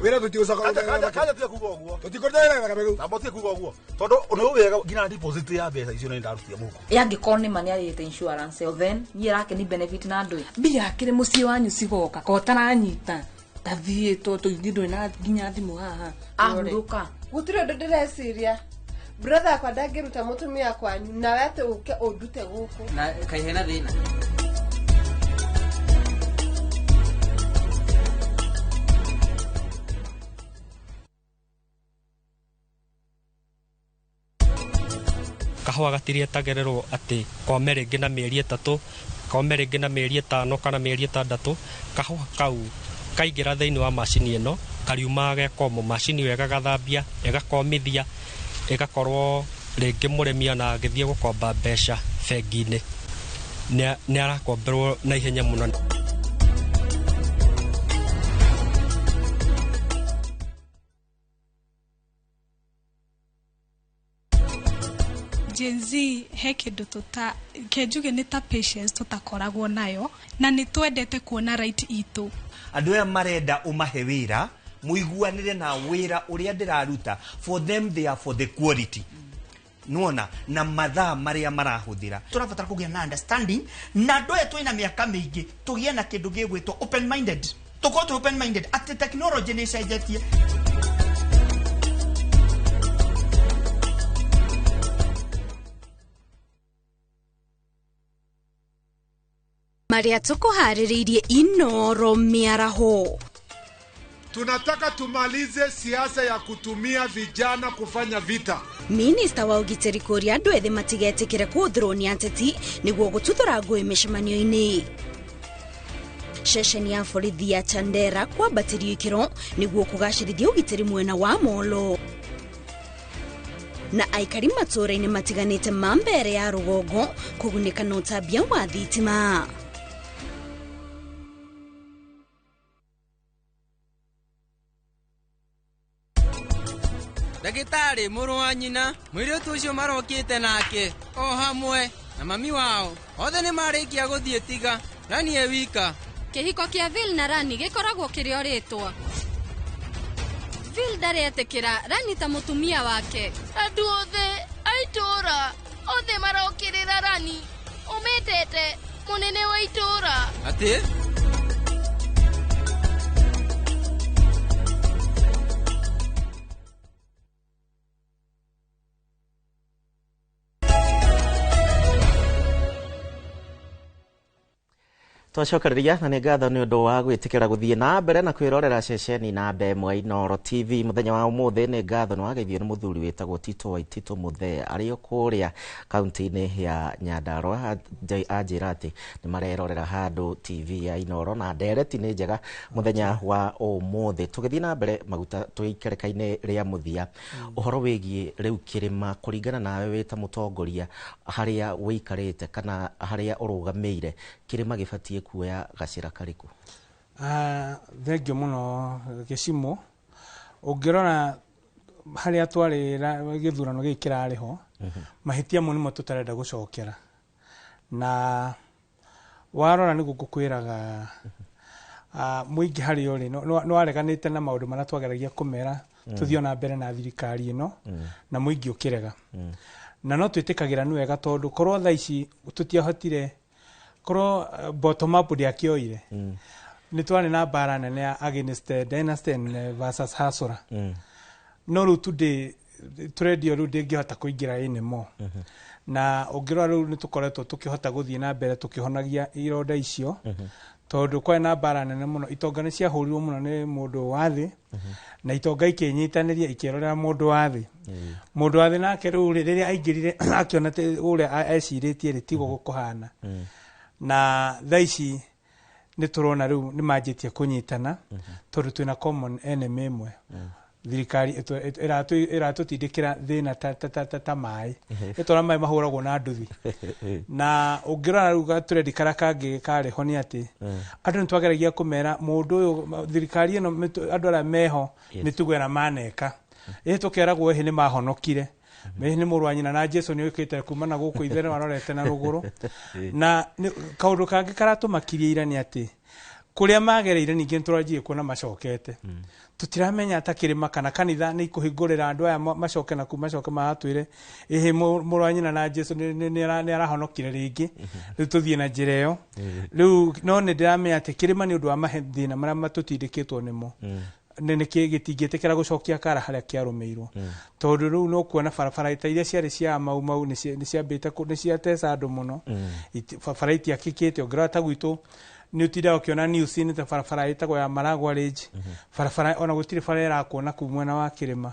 Wira tutiucoka kaja tiga kuga uguo tutikorera kabegu na tiga kuga uguo tondu ni wega nginya deposit ya mbeca icio ni ndarutia muko yangĩkorwo nĩ ma nĩarĩte insurance ĩyo then niĩ rake ni benefit na ndũĩ mbia akĩrĩ mũciĩ wanyu cigoka ko ũtaranyita tathiĩ tondũ ithuĩ ndũrĩ na nginya thimũ haha ahurũka. Gũtirĩ ũndũ ndĩreciria, brother akwa ndangĩruta mũtumia kwanyu nawe atĩ ũke ũndute gũkũ na kaĩ hena thĩna. Kahũa gatirietagĩrĩrwo atĩ kome rĩngĩ na mĩeri 3, kome rĩngĩ na mĩeri 5 kana mĩeri 6. Kahũa kau kaingĩra thĩinĩ wa macini ĩno kariumaga gekomũ, macini ĩyo ĩgagathambia, ĩgakomithia, ĩgakorwo rĩngĩ mũrĩmi ona agĩthiĩ gũkomba mbeca bengi-inĩ nĩ arakomberwo na ihenya mũno. Gen Z he kĩndũ tũta ke njuge nĩ ta patience tũtakoragwo nayo na nĩ twendete kuona right itũ. Andũ aya marenda ũmahe wĩra mũiguanĩre na wĩra ũrĩa ndĩraruta, for them they are for the quality nona na mathaa marĩa marahũthĩra. Tũrabatara kũgĩa na understanding na andũ aya twĩna mĩaka mĩingĩ tũgĩe na kĩndũ gĩgwĩtwo open minded, tũkorwo twĩ open minded atĩ technology nĩ ĩcenjetie. Marĩa tũkũharĩrĩirie Inoro mĩaraho. Tunataka tumalize siasa ya kutumia vijana kufanya vita. Minista wa ũgitĩri kũria andũ ethĩ matigetĩkĩre kũhũthĩrwo nĩ ateti nĩguo gũtuthũra ngũĩ mĩcemanio-inĩ. Ceceni ya borithi ya Chandera kwambatĩrio ikĩro nĩguo kũgacĩrithia ũgitĩri mwena wa Molo. Na aikari matũũra-inĩ matiganĩte ma mbere ya rũgongo kũgunĩka na ũtambia wa thitima. Ndagĩtarĩ mũrũ wa nyina mũirĩtu ũcio marokĩte nake o hamwe na mami wao othe nĩ marĩkia gũthiĩ tiga Rani e wika. Kĩhiko kĩa Vil na Rani gĩkoragwo kĩrĩ o rĩtwa. Vil ndaretĩkĩra Rani ta mũtumia wake. Andũ othe a itũũra othe marokĩrĩra Rani ũmĩtete mũnene wa itũũra. Atĩ? Twacokereria na nĩ ngatho nĩ ũndũ wa gwĩtĩkĩra gũthiĩ na mbere na kwĩrorera ceceni namba ĩmwe Inooro TV mũthenya wa ũmũthĩ. Nĩ ngatho nĩ wageithio nĩ mũthuri wĩtagwo Tito Waititũ Mũthee arĩ o kũrĩa kaunti-inĩ ya Nyandarua. Anjĩra atĩ nĩ marerorera handũ TV ya Inooro na ndereti nĩ njega mũthenya wa ũmũthĩ. Tũgĩthiĩ na mbere maguta tũikereka-inĩ rĩa mũthia, ũhoro wĩgiĩ rĩu kĩrĩma kũringana nawe wĩ ta mũtongoria harĩa wĩikarĩte kana harĩa ũrũgamĩire, kĩrĩma gĩbatiĩ kuoya gacĩra karĩkũ? Thengio mũno Gĩcimo. Ũngĩrora harĩa twarĩ gĩthurano gĩkĩ kĩrarĩ ho, mahĩtia mo nĩmo tũtarenda gũcokera. Na warora nĩguo ngũkwĩraga mũingĩ harĩa ũrĩ nĩ wareganĩte na maũndũ marĩa twageragia kũmera tũthiĩ ona mbere na thirikari ĩno, na mũingĩ ũkĩrega. Na no twĩtĩkagĩra nĩ wega tondũ korwo thaa ici tũtiahotire, korwo bottom up ndĩakĩoire, nĩ twarĩ na mbara nene ya against dynasty versus Hasora. No rĩu today tũrendio rĩu ndĩngĩhota kũingĩra anymore. Na ũngĩrora rĩu nĩ tũkoretwo tũkĩhota gũthiĩ na mbere tũkĩhonagia ironda icio, tondũ kwarĩ na mbara nene mũno. Itonga nĩ ciahũrirwo mũno nĩ mũndũ wa thĩ, na itonga ikĩnyitanĩria ikĩrorera mũndũ wa thĩ. Mũndũ wa thĩ nake rĩu rĩrĩa aingĩrire akĩona ũrĩa ecirĩtie rĩ tiguo gũkũhana. Na thaa ici nĩ tũrona rĩu nĩ manjĩtie kũnyitana tondũ twĩna common enemy ĩmwe. Thirikari ĩratũtindĩkĩra thĩna ta maĩ, ĩtwara maĩ mahũragwo na nduthi. Na ũngĩrora rĩu gatũrendi karĩa kangĩ karĩ ho nĩ atĩ andũ nĩ twageragia kũmera mũndũ ũyũ thirikari ĩno andũ arĩa meho mĩtugo ĩrĩa maneka, ĩhĩ tũkeragwo ĩhĩ nĩ mahonokire, ĩhĩ nĩ mũrũ wa nyina na Jesu nĩ ũkĩte kuma na gũkũ itherero arorete na rũgũrũ. Na kaũndũ kangĩ karatũmakirie ira nĩ atĩ kũrĩa magereire ningĩ nĩtũranjie kuona macokete. Tũtiramenya ta kĩrĩma kana kanitha nĩ ikũhingũrĩra andũ aya macoke na kuu macoke magatwĩre ĩhĩ mũrũ wa nyina na Jesu nĩ arahonokire rĩngĩ, rĩu tũthiĩ na njĩra ĩyo. Rĩu no nĩ ndĩramenya atĩ kĩrĩma nĩ ũndũ wa mathĩna marĩa matũtindĩkĩtwo nĩmo, nĩ gĩtingĩtĩkĩra gũcokia kara harĩa kĩarũmĩirwo, tondũ rĩu no kuona barabara ta iria ciarĩ cia Mau Mau nĩ ciambĩte nĩ ciateca andũ mũno, barabara itiakĩkĩte. Ũngĩrora ta gwitũ nĩ ũtindaga ũkĩona news-inĩ ta barabara ĩtagwo ya Maragwa Ridge, barabara ona gũtirĩ bara ĩrakwo na kuu mwena wa kĩrĩma.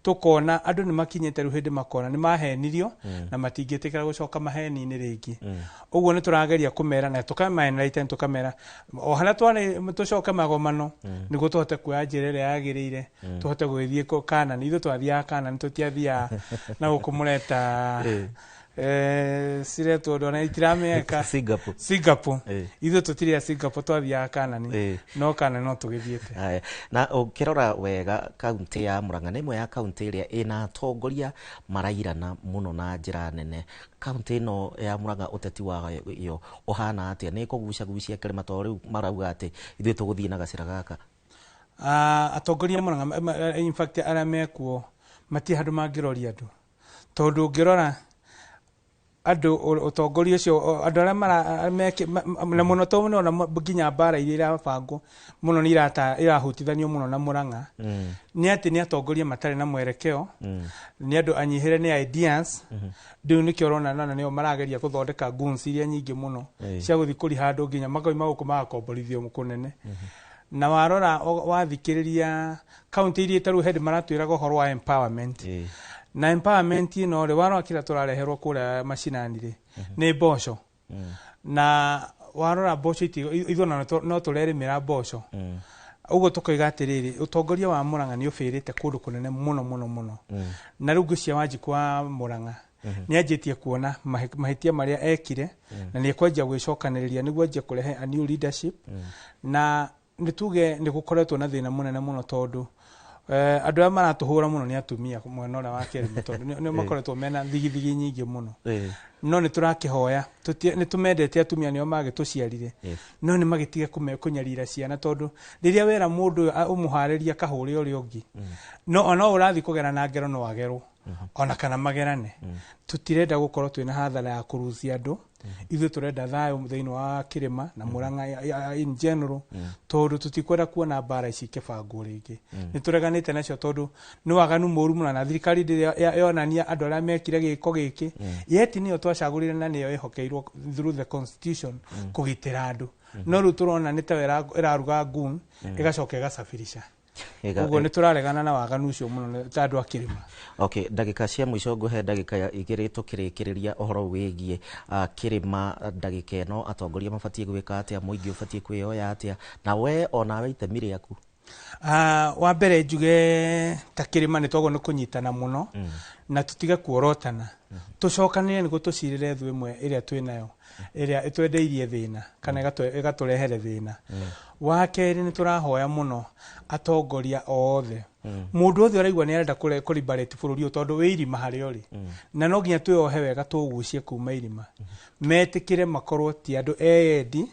Tũkona andũ nĩ makinyĩte rĩu hĩndĩ makona nĩ mahenirio na matingĩtĩkĩra gũcoka maheni-inĩ rĩngĩ. Ũguo nĩ tũrageria kũmera na tũkamaenlighten, tũkamera o harĩa twarĩ tũcoke magomano nĩguo tũhote kuoya njĩra ĩrĩa yagĩrĩire, tũhote gũgĩthiĩ Kanani. Ithuĩ twathiaga Kanani, tũtiathiaga na gũkũ mũreta ciretwo ndona itirameka Singapore. Singapore. Ithuĩ tũtirĩ a Singapore, twathiaga Kanani, no Kanani no tũgĩthiĩte. Na ũkĩrora wega kaunti ya Murang'a nĩ ĩmwe ya kaunti ĩrĩa ĩna atongoria marairana mũno na njĩra nene. Kaunti ĩno ya Murang'a ũteti wayo ũhana atĩa? Nĩ ĩkũgucagucia kĩrĩma tondũ rĩu marauga atĩ ithuĩ tũgũthiĩ na gacĩra gaka? Atongoria Murang'a in fact arĩa mekuo matirĩ handũ mangĩroria andũ, tondũ ũngĩrora andũ ũtongoria ũcio andũ arĩa na mũno tondũ nĩwona nginya mbara iria irabangwo mũno nĩ irahutithanio mũno na Murang'a, nĩ atĩ nĩ atongoria matarĩ na mwerekeo, nĩ andũ anyihĩre nĩ ideas. Rĩu nĩkĩo ũrona na nĩo marageria gũthondeka goons iria nyingĩ mũno cia gũthiĩ kũriha andũ nginya makoima gũkũ magakomborithio kũnene. Na warora wathikĩrĩria kaunti iria tarĩu hĩndĩ maratwĩraga ũhoro wa empowerment, na empowerment ĩno rĩ, warora kĩrĩa tũrareherwo kũrĩa macinani rĩ, nĩ mboco. Na warora mboco ithuĩ ona no tũrerĩmĩra mboco. Ũguo tũkoiga atĩrĩrĩ, ũtongoria wa Murang'a nĩ ũbĩrĩte kũndũ kũnene mũno mũno mũno. Na rĩu ngwĩciria Wanjikũ wa Murang'a nĩ anjĩtie kuona mahĩtia marĩa ekire, na nĩ ekwanjia gwĩcokanĩrĩria nĩguo anjie kũrehe a new leadership. Na nĩ tuge nĩ gũkoretwo na thĩna mũnene mũno, tondũ andũ arĩa maratũhũra mũno nĩ atumia mwena ũrĩa wa Kĩrĩma, tondũ nĩo makoretwo mena thigithigi nyingĩ mũno. No nĩ tũrakĩhoya, nĩ tũmendete atumia, nĩo magĩtũciarire, no nĩ magĩtige kũnyarira ciana, tondũ rĩrĩa wera mũndũ ũyũ ũmũharĩrie akahũre ũrĩa ũngĩ, no no ũrathiĩ kũgera na ngero, no agerwo ona kana magerane. Tũtirenda gũkorwo twĩna hathara ya kũrucia andũ. Ithuĩ tũrenda thayũ thĩinĩ wa Kĩrĩma na Murang'a in general, tondũ tũtikwenda kuona mbara ici ikĩbangwo rĩngĩ. Nĩ tũreganĩte nacio, tondũ nĩ waganu mũru mũno, na thirikari ndĩrĩ yonania andũ arĩa mekire gĩko gĩkĩ, yet nĩyo twacagũrire na nĩyo ĩhokeirwo through the constitution kũgitĩra andũ. No rĩu tũrona nĩ ta ĩraruga ngun ĩgacoka ĩgacabirisha. Ũguo nĩ tũraregana na waganu ũcio mũno ta andũ a Kĩrĩma. Okay, ndagĩka cia mũico, ngũhe ndagĩka 2 tũkĩrĩkĩrĩria ũhoro wĩgiĩ Kĩrĩma. Ndagĩka ĩno, atongoria mabatiĩ gwĩka atĩa? Mũingĩ ũbatiĩ kwĩyoya atĩa? Na we onawe itemi rĩaku? Wa mbere njuge ta Kĩrĩma nĩ twagwo nĩ kũnyitana mũno, na tũtige kuorotana, tũcokanĩre nĩguo tũcirĩre thũ ĩmwe ĩrĩa twĩ nayo, ĩrĩa ĩtwendeirie thĩna kana ĩgatũrehere thĩna. Wa kerĩ, nĩ tũrahoya mũno atongoria othe, mũndũ wothe ũraigua nĩ arenda kũ-liberate bũrũri ũyũ, tondũ wĩ irima harĩa ũrĩ, na no nginya twĩohe wega tũũgucie kuma irima, metĩkĩre makorwo ti andũ eyendi.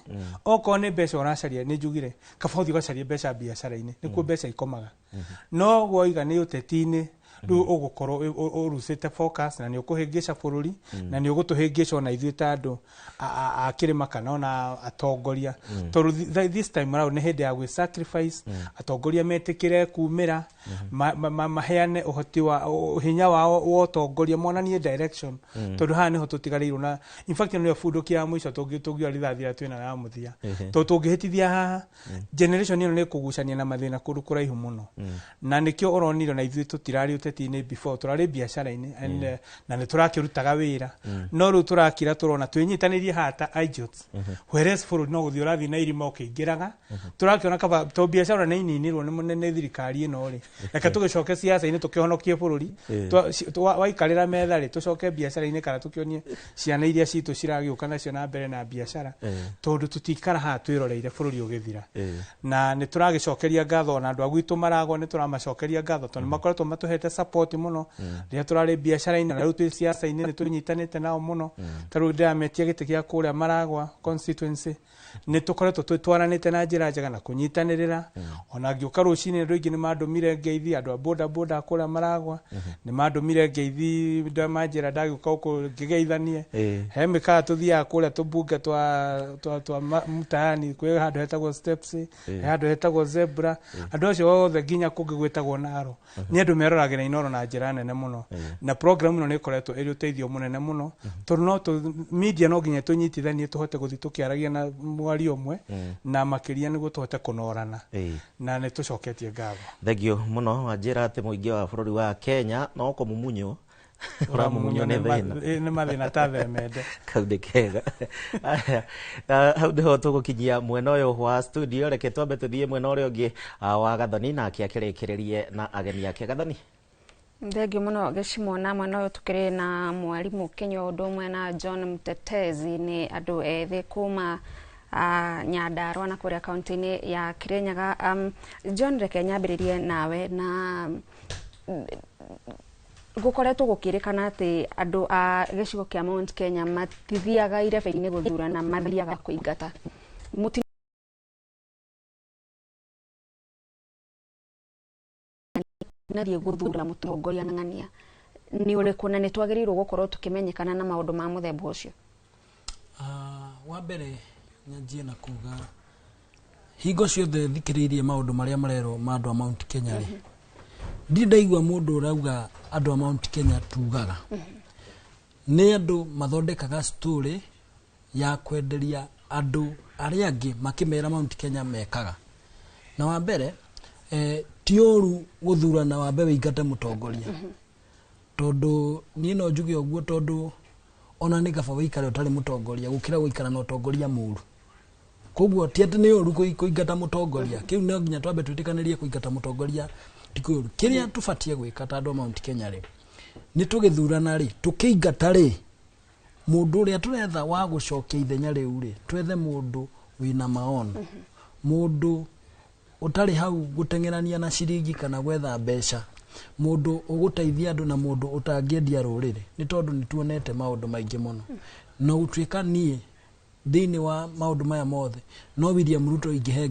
Okorwo nĩ mbeca ũracaria, nĩ njugire kaba ũthiĩ ũgacarie mbeca biacara-inĩ, nĩkuo mbeca ikomaga. No woiga nĩ ũteti-inĩ, rĩu ũgũkorwo ũrucĩte focus na nĩ ũkũhĩngĩca bũrũri, na nĩ ũgũtũhĩngĩca ona ithuĩ ta andũ a Kĩrĩma kana ona atongoria, tondũ this time round nĩ hĩndĩ ya gwĩ sacrifice. Atongoria metĩkĩre kumĩra, maheane ũhoti wa hinya wao wa ũtongoria, monanie direction, tondũ haha nĩho tũtigarĩirwo. Na in fact nĩyo bunduki ya mũico tũngiũra rithathi ĩrĩa twĩnayo ya mũthia, tondũ tũngĩhĩtithia haha, generation ĩno nĩ ĩkũgucania na mathĩna kũndũ kũraihu mũno. Na nĩkĩo ũronire na ithuĩ tũtirarĩ ũteti-inĩ before, tũrarĩ biacara-inĩ and, na nĩ tũrakĩrutaga wĩra, no rĩu tũrakira tũrona twĩnyitanĩrie haha ta idiots, whereas bũrũri no gũthiĩ ũrathiĩ na irima ũkĩingĩraga. Tũrakĩona kaba to biacara nĩ ininirwo nĩ thirikari ĩno rĩ, reke tũgĩcoke ciaca-inĩ tũkĩhonokie bũrũri. Waikarĩra metha rĩ, tũcoke biacara-inĩ kana tũkĩonie ciana iria citũ ciragĩũka nacio na mbere na biacara, tondũ tũtikara haha twĩroreire bũrũri ũgĩthira. Na nĩ tũragĩcokeria ngatho ona andũ a gwitũ Maragwa, nĩ tũramacokeria ngatho tondũ nĩ makoretwo matũhete support mũno rĩrĩa tũrarĩ biacara-inĩ, na rĩu twĩ ciaca-inĩ nĩ tũnyitanĩte nao mũno. Ta rĩu ndĩrametia gĩtĩ gĩa kũrĩa Maragwa constituency, nĩ tũkoretwo twĩtwaranĩte na njĩra njega na kũnyitanĩrĩra. Ona ngĩũka rũcinĩ, andũ aingĩ nĩ mandũmire ngeithi, andũ a boda boda kũrĩa Maragwa nĩ mandũmire ngeithi, manjĩra ndagĩũka gũkũ ngĩgeithanie. He mĩkawa tũthiaga kũrĩa tũmbunge twa mtaani, kwĩ handũ hetagwo Steps, he handũ hetagwo Zebra. Andũ acio othe nginya kũngĩ gwĩtagwo Naro, nĩ andũ meroragĩra Inoro na njĩra nene mũno. Na program ĩno nĩ ĩkoretwo ĩrĩ ũteithio mũnene mũno, tondũ no media no nginya tũnyitithanie tũhote gũthiĩ tũkĩaragia na mwario ũmwe, na makĩria nĩguo tũhote kũnorana, na nĩ tũcoketie ngatho. Thengio mũno. Wanjĩra atĩ mũingĩ wa bũrũri wa Kenya no kũmumunywo ũramumunywo nĩ thĩna. Nĩ mathĩna ta themende. Kau nĩ kega. Aya, hau nĩho tũgũkinyia mwena ũyũ wa studio. Reke twambe tũthiĩ mwena ũrĩa ũngĩ wa Gathoni, nake akĩrĩkĩrĩrie na ageni ake. Gathoni. Thengio mũno Gĩcimo. Na mwena ũyũ tũkĩrĩ na mwarimũ Kenya ũndũ ũmwe na John Mtetezi, nĩ andũ ethĩ kuma Nyandarua na kũrĩa kaunti-inĩ ya Kirinyaga. John, reke nyambĩrĩrie nawe. Na gũkoretwo gũkĩrĩkana atĩ andũ a gĩcigo kĩa Mount Kenya matithiaga irebe-inĩ gũthurana, mathiaga kũingata. Mũtino nathiĩ gũthura mũtongoria ng'ania nĩ ũrĩkũ, na nĩ twagĩrĩirwo gũkorwo tũkĩmenyekana na maũndũ ma mũthemba ũcio? Wa mbere nyanjie na kuga hingo ciothe thikĩrĩirie maũndũ marĩa marerwo ma andũ a Mount Kenya rĩ, ndirĩ ndaigua mũndũ ũrauga andũ a Mount Kenya tugaga. Nĩ andũ mathondekaga story ya kwenderia andũ arĩa angĩ makĩmera Mount Kenya mekaga. Na wa mbere ti ũru gũthurana wambe wĩingate mũtongoria, tondũ niĩ no njuge ũguo, tondũ ona nĩ kaba wĩikare ũtarĩ mũtongoria gũkĩra gũikara na ũtongoria mũru. Koguo ti atĩ nĩ ũru kũingata mũtongoria, kĩu no nginya twambe twĩtĩkanĩrie kũingata mũtongoria ti kũru. Kĩrĩa tũbatiĩ gwĩka ta andũ a Mount Kenya rĩ, nĩ tũgĩthurana rĩ, tũkĩingata rĩ, mũndũ ũrĩa tũretha wa gũcokia ithenya rĩu rĩ, twethe mũndũ wĩna maono, mũndũ ũtarĩ hau gũteng'erania na ciringi kana gwetha mbeca, mũndũ ũgũteithia andũ na mũndũ ũtangĩendia rũrĩrĩ, nĩ tondũ nĩ tuonete maũndũ maingĩ mũno. Na gũtuĩka niĩ thĩinĩ wa maũndũ maya mothe no William Ruto ingĩhe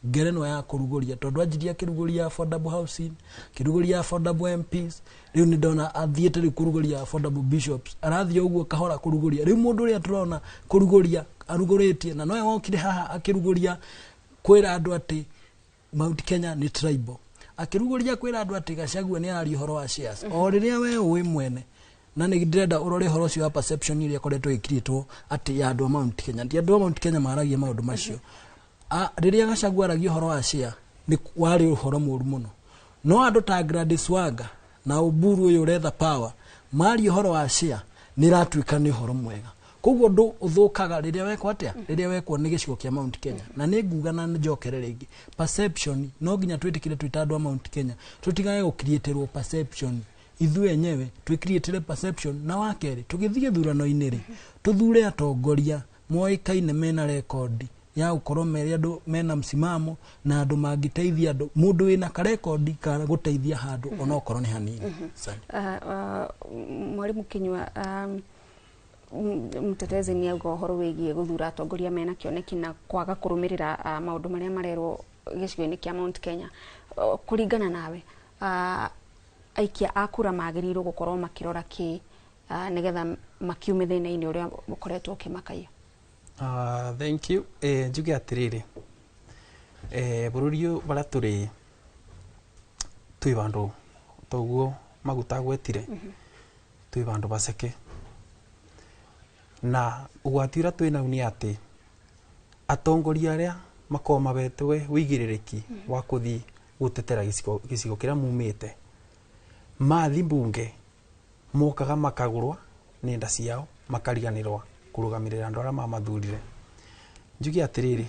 ngerenwa ya kũrugũria, tondũ anjirie akĩrugũria affordable housing, akĩrugũria affordable MPs, rĩu nĩ ndona athiĩte rĩu kũrugũria affordable bishops, arathiĩ ũguo kahora kũrugũria. Rĩu mũndũ ũrĩa tũrona kũrugũria arugũrĩtie, na nowe wokire haha akĩrugũria kwĩra andũ atĩ Mount Kenya nĩ tribal, akĩrugũria kwĩra andũ atĩ Gachagua nĩ araria ũhoro wa shares, o rĩrĩa we ũĩ mwene. Na nĩ ndĩrenda ũrore ũhoro ũcio wa perception ĩrĩa ĩkoretwo ĩkirĩtwo atĩ ya andũ a Mount Kenya, ti andũ a Mount Kenya maragia maũndũ macio. Rĩrĩa Gachagua aragia ũhoro wa share nĩ warĩ ũhoro mũru mũno, no andũ ta Gladys Wanga na Oburu ũyũ ũretha power maria ũhoro wa share nĩ ĩratuĩka nĩ ũhoro mwega. Koguo ũndũ ũthũkaga rĩrĩa wekwo atĩa, rĩrĩa wekwo nĩ gĩcigo kĩa Mount Kenya. Na nĩ nguga na njokere rĩngĩ, perception no nginya twĩtĩkĩre twĩ ta andũ a Mount Kenya, tũtigage gũcreaterwo perception, ithuĩ enyewe twĩcreatĩre perception. Na wa kerĩ, tũgĩthiĩ gĩthurano-inĩ rĩ, tũthure atongoria moĩkaine mena rekondi ya gũkorwo mere andũ mena msimamo na andũ mangĩteithia andũ, mũndũ wĩna karekondi ka gũteithia handũ onokorwo nĩ hanini. Asante. Mwalimu Kinyua, Mtetezi nĩ auga ũhoro wĩgiĩ gũthura atongoria mena kĩoneki na kwaga kũrũmĩrĩra maũndũ marĩa marerwo gĩcigo-inĩ kĩa Mount Kenya. Kũringana nawe, aikia a kura magĩrĩirwo gũkorwo makĩrora kĩ nĩgetha makiume thĩna-inĩ ũrĩa ũkoretwo ũkĩmakaia? Thank you. Njuge atĩrĩrĩ, bũrũri ũyũ barĩa tũrĩ twĩ bandũ toguo maguta agwetire, twĩ bandũ baceke, na ũgwati ũrĩa twĩ nau nĩ atĩ atongoria arĩa makoragwo mabetwe wĩigĩrĩrĩki wa kũthi gũtetera gĩcigo kĩrĩa mumĩte, mathi mbunge mokaga makagũrwa nĩ nda ciao, makariganĩrwa kũrũgamĩrĩra andũ arĩa mamathurire. Njuge atĩrĩrĩ,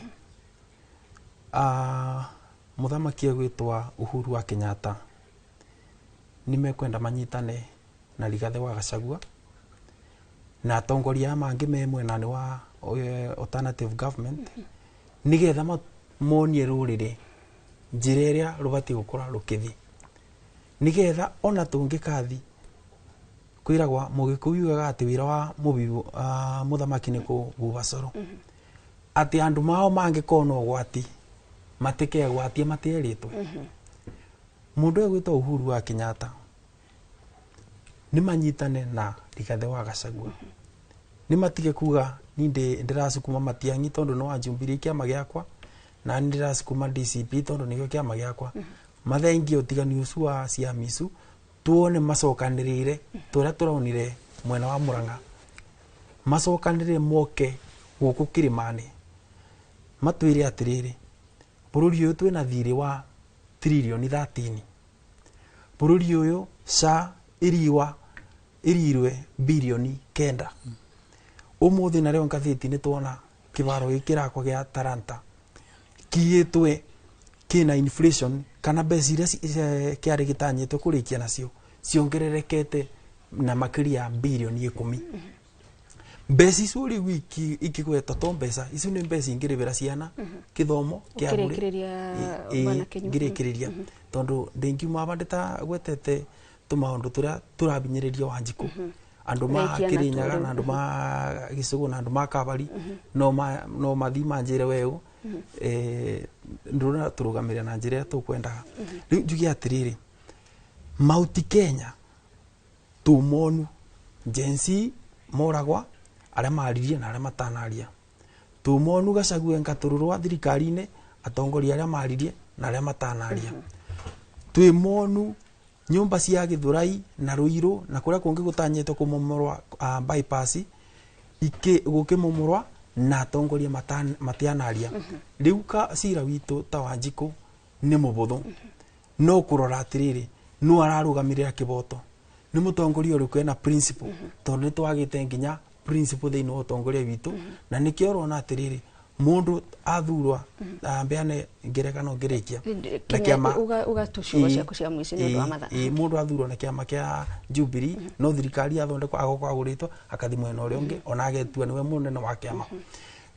mũthamaki egwĩtwa Uhuru wa Kenyatta nĩ mekwenda manyitane na Rigathĩ wa Gachagua na atongoria aya mangĩ me mwena-inĩ wa alternative government, nĩgetha monie rũrĩrĩ njĩra ĩrĩa rũbatiĩ gũkorwo rũkĩthiĩ, nĩgetha ona tũngĩkathi kwĩragwa mũgĩkũyũ yugaga atĩ wĩra wa mũthamaki nĩ kũbuba coro, atĩ andũ mao mangĩkorwo na ũgwati matikegwatie matierĩtwe. Mũndũ egwĩtwo Uhuru wa Kenyatta nĩ manyitane na Rigathĩ wa Gachagua, nĩ matige kuga ni ndĩracukuma Matiang'i tondũ nĩ wanjumbirie kĩama gĩakwa, na nĩ ndĩracukuma DCP tondũ nĩkĩo kĩama gĩakwa. Mathengie ũtigani ũcio wa ciama icu, tuone macokanĩrĩire tũrĩa tũraonire mwena wa Murang'a, macokanĩrĩre moke gũkũ kĩrĩma-inĩ matwĩre atĩrĩrĩ, bũrũri ũyũ twĩna thirĩ wa tririoni 13, bũrũri ũyũ SHA ĩriwa ĩrirwe birioni 9. Ũmũthĩ narĩo ngathĩti nĩ tuona kĩbaro gĩkĩ kĩrakwa gĩa Talanta kiyĩtwe kĩna inflation, kana mbeca iria kĩarĩ gĩtanyĩtwo kũrĩkia nacio ciongererekete na makĩria ya birioni 10. Mbeca icio rĩu ikigwetwo to mbeca icio nĩ mbeca ingĩrĩbĩra ciana kĩthomo kĩa bure. Ũkĩrĩkĩrĩria bwana Kinyua. Ngĩrĩkĩrĩria tondũ ndingiuma aba ndĩtagwetete tũmaũndũ tũrĩa tũrabinyĩrĩria Wanjikũ, andũ ma Raikia na Kĩrĩnyaga tũrũ. na andũ ma Gĩcũgũ na andũ ma Kabari no mathi manjĩre weũ, ndũra tũrũgamĩrĩra na njĩra ĩrĩa tũkwendaga. Rĩu njuge atĩrĩrĩ, Mount Kenya tũmonu Gen Z moragwa arĩa maririe na arĩa matanaria, tũmonu Gachagua ngatũrũrwa thirikari-inĩ atongoria arĩa maririe na arĩa matanaria, twĩmonu nyũmba cia Gĩthũrai na Ruiru na kũrĩa kũngĩ gũtanyĩtwo kũmomorwa bypass gũkĩmomorwa na atongoria matianaria. Rĩu ka cira witũ ta Wanjikũ Nĩ mũbũthũ no kũrora atĩrĩrĩ, no ararũgamĩrĩra kĩboto, nĩ mũtongoria ũrĩkũ ena principle, tondũ nĩ twagĩte nginya principle thĩinĩ wa ũtongoria witũ. Na nĩkĩo ũrona atĩrĩrĩ, mũndũ athurwa, mbeane ngerekano ngĩrĩkia na kĩama. Uga tu ciugo ciaku cia mũico nĩ ũndũ wa mathaa. Ĩĩ, mũndũ athurwo na kĩama kĩa Jubilee, no thirikari yathondekwo agoka agũrĩtwo akathi mwena ũrĩa ũngĩ, ona agetua nĩwe mũnene wa kĩama.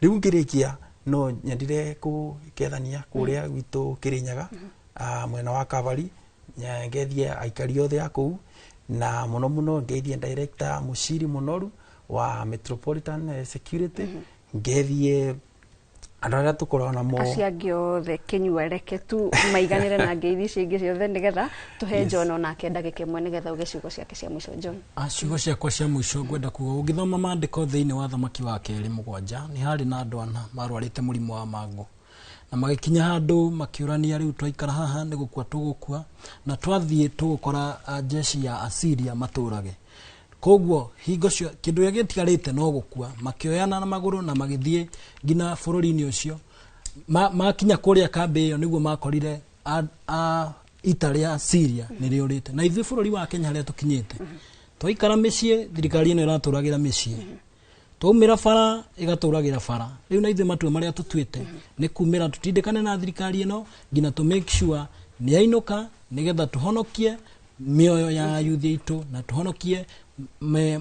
Rĩu ngĩrĩkia, no nyendire kũgethania kũrĩa gwitũ Kĩrĩnyaga, mwena wa Kavari. Ngethie aikari othe a kũu, na mũno mũno ngeithie director Muciri Mũnoru wa Metropolitan Security. Ngethie andũ arĩa tũkoragwo namo. Acio angĩ othe kĩnyua, reke tu maiganĩre na ngeithi icio ingĩ ciothe, nĩgetha tũhe John onake ndagĩka ĩmwe, nĩgetha uge ciugo ciake cia mũico. John. Ciugo ciakwa cia mũico, ngwenda kuga ũngĩthoma maandĩko thĩinĩ wa Thamaki wa Kerĩ 7, nĩ harĩ na andũ ana marwarĩte mũrimũ wa mangũ, na magĩkinya handũ makĩũrania, rĩu twaikara haha nĩ gũkua tũgũkua, na twathiĩ tũgũkora jeshi ya Asiria matũrage. Koguo hingo cio kĩndũ gĩrĩa gĩtigarĩte no gũkua. Makĩoyana na magũrũ na magĩthiĩ nginya bũrũri-inĩ ũcio. Makinya kũrĩa kambĩ ĩyo, nĩguo makorire a ita rĩa Syria nĩ rĩũrĩte. Na ithuĩ bũrũri wa Kenya harĩa tũkinyĩte, twaikara mĩciĩ, thirikari ĩno ĩratũragĩra mĩciĩ, twaumĩra bara ĩgatũragĩra bara. Rĩu na ithuĩ matua marĩa tũtuĩte nĩ kumĩra tũtindĩkane na thirikari ĩno nginya tũ make sure nĩ yainũka, nĩgetha tũhonokie mĩoyo ya yuthi aitũ na tũhonokie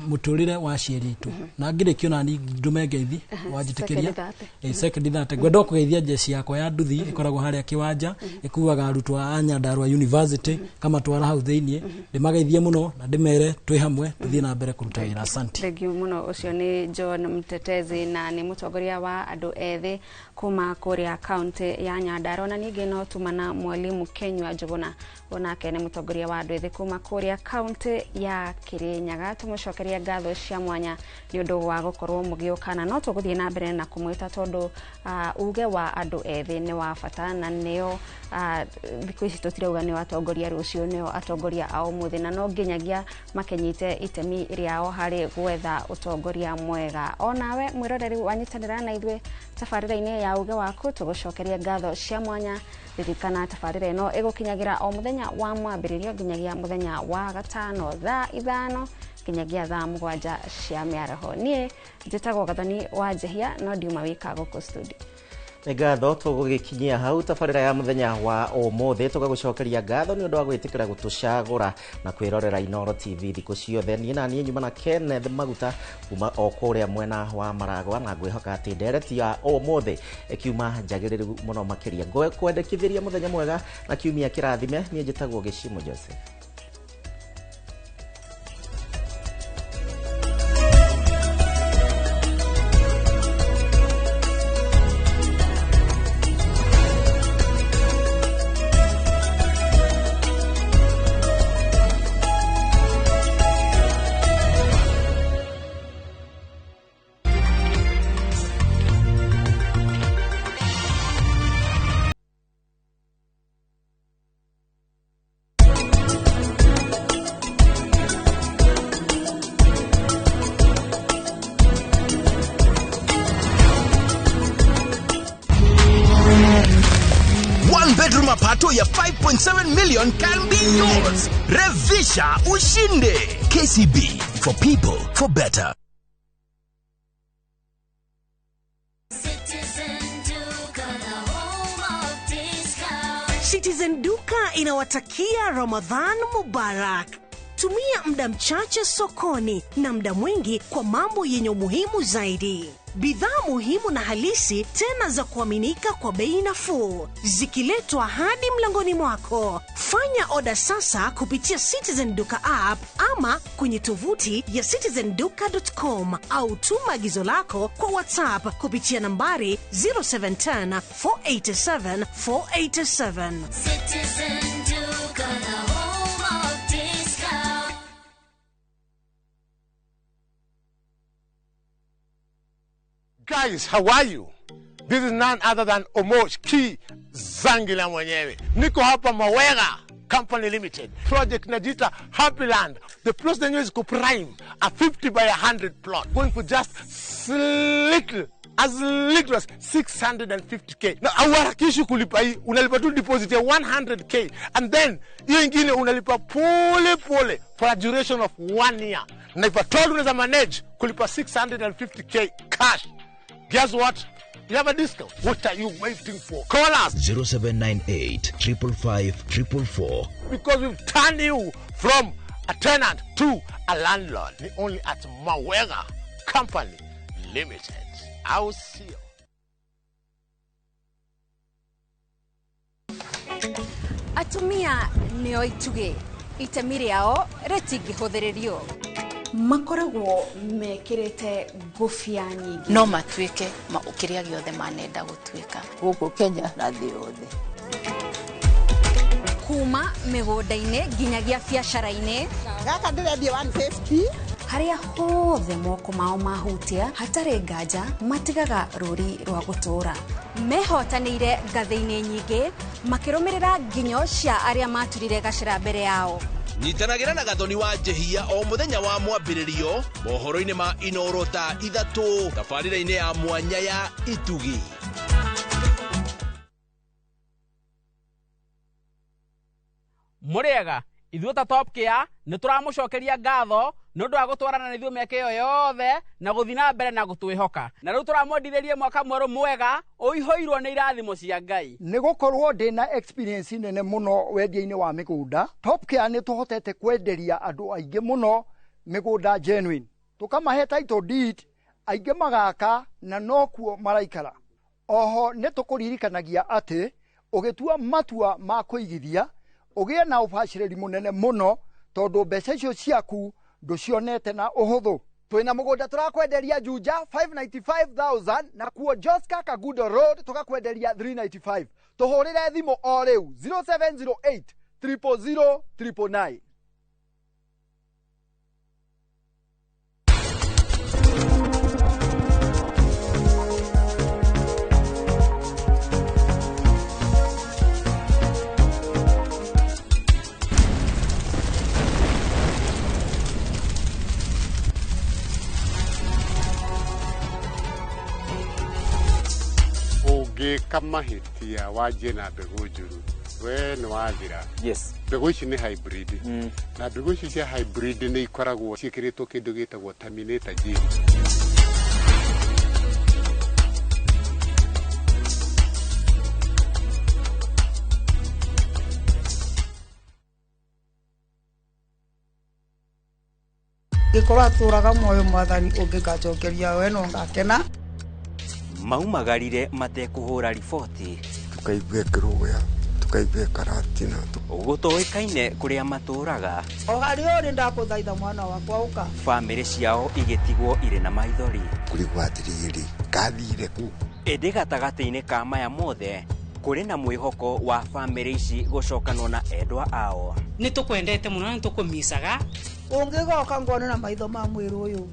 mũtũrĩre wa aciari aitũ. Na ngĩrĩkio nani ndũme ngeithi wanjĩtĩkĩria. Second thate. Second thate, ngwenda kũgeithia jeshi yakwa ya nduthi ĩkoragwo harĩa kĩwanja, ĩkuaga arutwo a Nyandarua University kamatwara hau thĩiniĩ. Ndĩmageithie mũno na ndĩmere twĩ hamwe tũthiĩ na mbere kũruta wĩra. Asante. Thank you mũno. Ũcio nĩ John Mtetezi, na nĩ mũtongoria wa andũ ethĩ kuma kũrĩa kaunti ya Nyandarua. Na ningĩ no tuma na mwalimu Kenyua Njũgũna, onake nĩ mũtongoria wa andũ ethĩ kuma kũrĩa kaunti ya Kĩrĩnyaga. Tũmũcokeria ngatho cia mwanya nĩ ũndũ wa gũkorwo mũgĩũka, na no tũgũthiĩ na mbere na kũmwĩta, tondũ uge wa andũ ethĩ nĩ wa bata, na nĩo thikũ ici tũtirauga nĩo atongoria rũciũ, nĩo atongoria a ũmũthĩ, na no nginyagia makenyite itemi rĩao harĩ gwetha ũtongoria mwega. Onawe mwĩroreri wanyitanĩra na ithuĩ tabarĩra-inĩ ya uge waku, tũgũcokeria ngatho cia mwanya. Ririkana tabarĩra ĩno ĩgũkinyagĩra o mũthenya wa mwambĩrĩrio nginyagia mũthenya wa gatano, thaa 5 nginyagia thaa 7 cia mĩaraho. Niĩ njĩtagwo Gathoni wa Njehia, no ndiuma wika gũkũ studio. Nĩ ngatho. Tũgũgĩkinyia hau tabarĩra ya mũthenya wa ũmũthĩ. Tũgagũcokeria ngatho nĩ ũndũ wa gwĩtĩkĩra gũtũcagũra na kwĩrorera Inooro TV thikũ ciothe. Niĩ na niĩ nyuma na Kenneth Maguta kuma o kũrĩa mwena wa Maragwa, na ngwĩhoka atĩ ndereti ya ũmũthĩ ĩkiuma njagĩrĩru mũno makĩria. Ngwendekithĩria mũthenya mwega na kiumia kĩrathime. Niĩ njĩtagwo Gĩcimo Joseph. One bedroom apato ya 5.7 million can be yours. Revisha ushinde. KCB, for people, for better. Citizen Duka, the home of discount. Citizen Duka inawatakia Ramadhan Mubarak. Tumia muda mchache sokoni na muda mwingi kwa mambo yenye umuhimu zaidi. Bidhaa muhimu na halisi tena za kuaminika kwa bei nafuu, zikiletwa hadi mlangoni mwako. Fanya oda sasa kupitia Citizen Duka app ama kwenye tovuti ya citizenduka.com, au tuma agizo lako kwa WhatsApp kupitia nambari 0710 487 487. Citizen Duka, the home of discount. Guys, how are you? This is none other than Omosh Ki Zangila mwenyewe. Niko hapa Mawega Company Limited. Project inajiita Happy Land. The plot yenyewe is prime, a 50 by 100 plot, going for just little As little as 650K. Na hauharakishi kulipa hii, unalipa tu deposit ya 100K and then hiyo ingine unalipa pole pole for a duration of 1 year. Na if at all unaweza manage kulipa 650K cash, guess what? You have a discount. What are you waiting for? Call us 0798 555 444. because we've turned you from a tenant to a landlord. Only at Mawega Company Limited. I will see you. Atumia nĩo itugĩ itemi rĩao rĩtingĩhũthĩrĩrio. Makoragwo mekĩrĩte ngũbia nyingĩ. No matuĩke kĩrĩa gĩothe manenda gũtuĩka. Gũkũ Kenya na thĩ yothe. Kuma mĩgũnda-inĩ nginyagia biacara-inĩ. Gaka ndĩrendia 150. Harĩa hothe moko mao mahutia hatarĩ nganja matigaga rũri rwa gũtũũra. Mehotanĩire ngathĩ-inĩ nyingĩ makĩrũmĩrĩra nginyo cia arĩa maturire gacĩra mbere yao. Nyitanagĩra na Gathoni wa Njehia o mũthenya wa mwambĩrĩrio mohoro-inĩ ma Inoro thaa 3 tabarĩra-inĩ ya mwanya ya Itugi. Mũrĩega, ithuĩ ta Top Care nĩ tũramũcokeria ngatho nĩ ũndũ wa gũtwarana na ithuĩ mĩaka ĩyo yothe na gũthiĩ na mbere na gũtwĩhoka. Na rĩu tũramwendithĩria mwaka mwerũ mwega ũihũirwo nĩ irathimo cia Ngai. Nĩ gũkorwo ndĩ na experience nene mũno wendia-inĩ wa mĩgũnda, Top Care nĩ tũhotete kwenderia andũ aingĩ mũno mĩgũnda genuine. Tũkamahe title deed, aingĩ magaka na nokuo maraikara. Oho nĩ tũkũririkanagia atĩ ũgĩtua matua ma kũigithia ũgĩe na ũbacĩrĩri mũnene mũno tondũ mbeca icio ciaku ndũcionete na ũhũthũ. Twĩna mũgũnda tũrakwenderia Juja 595,000 na kuo Joska Kagudo Road tũgakwenderia 395. Tũhũrĩre thimũ o rĩu 0708 000 999. Ũngĩka mahĩtia wanjie na mbegũ njũru, we nĩ wathira. Yes. Mbegũ ici nĩ hybrid. Na mbegũ ici cia hybrid nĩ ikoragwo ciĩkĩrĩtwo kĩndũ gĩtagwo terminator gene. Ngĩkorwo atũraga muoyo mwathani ũngĩkanjokeria we no ngakena. Maumagarire matekũhũra riboti. Tukaigua kĩrũya, tukaigua karatina. Gũtoĩkaine kũrĩa matũraga. O harĩa ũrĩ ndakũthaitha mwana wakwa ũka. Bamĩrĩ ciao igĩtigwo irĩ na maithori. Kũrigwo atĩrĩrĩ, kathire kũ? Ĩndĩ gatagatĩ-inĩ ka maya mothe kũrĩ na mwĩhoko wa bamĩrĩ ici gũcokanwo na endwa ao. Nĩ tũkwendete mũno na nĩ tũkũmicaga. Ũngĩgoka ngone na maitho ma mwĩrĩ ũyũ,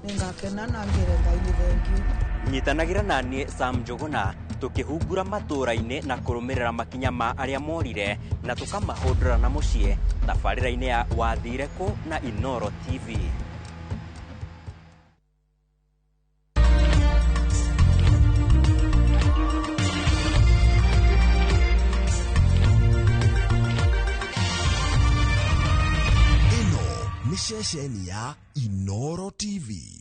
nĩngakena na ngĩre Ngai nĩ thengiũ. Nyitanagĩra na niĩ Sam Njũgũna tũkĩhungura matũũra-inĩ na kũrũmĩrĩra makinya ma arĩa morire na tũkamahũndũra na mũciĩ tabarĩra-inĩ ya Wathire Kũ na Inoro TV. Ĩno nĩ ceceni ya Inoro TV.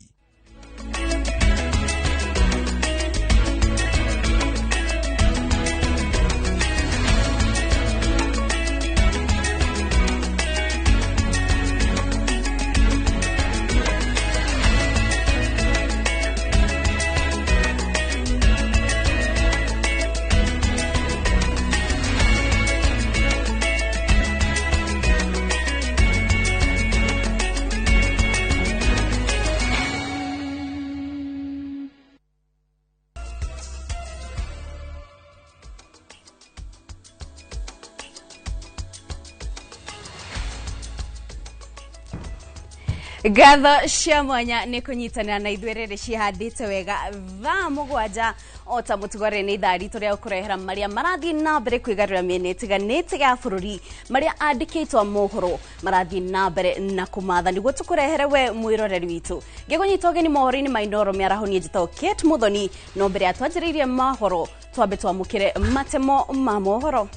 Ngatho cia mwanya nĩ kũnyitanĩra na ithuĩ rĩrĩ cihandĩte wega thaa 7 O ta mũtugo rĩ, nĩ ithaa ritũ rĩa gũkũrehera marĩa marathiĩ na mbere kwĩgarũra mĩena ĩtiganĩte ya bũrũri, marĩa andĩkĩtwo mohoro marathiĩ na mbere na kũmatha nĩguo tũkũrehere we mwĩroreri witũ. Ngĩkũnyita ũgeni mohoro-inĩ ma Inooro mĩaraho, niĩ njĩtagwo Kate Muthoni. No mbere ya twanjĩrĩirie mohoro, twambe twamũkĩre matemo ma mohoro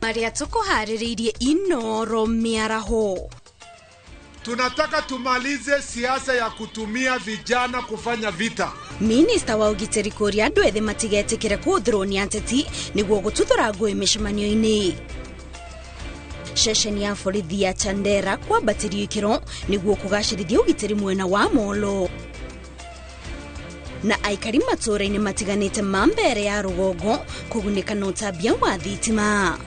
marĩa tũkũharĩrĩirie Inooro mĩaraho. Tunataka tumalize siasa ya kutumia vijana kufanya vita. Minista wa ũgitĩri kũria andũ ethĩ matigetĩkĩre kũhũthĩrwo nĩ ateti nĩguo gũtuthũra ngũĩ mĩcemanio-inĩ. Ceceni ya borithi ya Chandera kwambatĩrio ikĩro nĩguo kũgacĩrithia ũgitĩri mwena wa Molo. Na aikari matũũra-inĩ matiganĩte ma Mbeere ya rũgongo kũgunĩka na ũtambia wa thitima.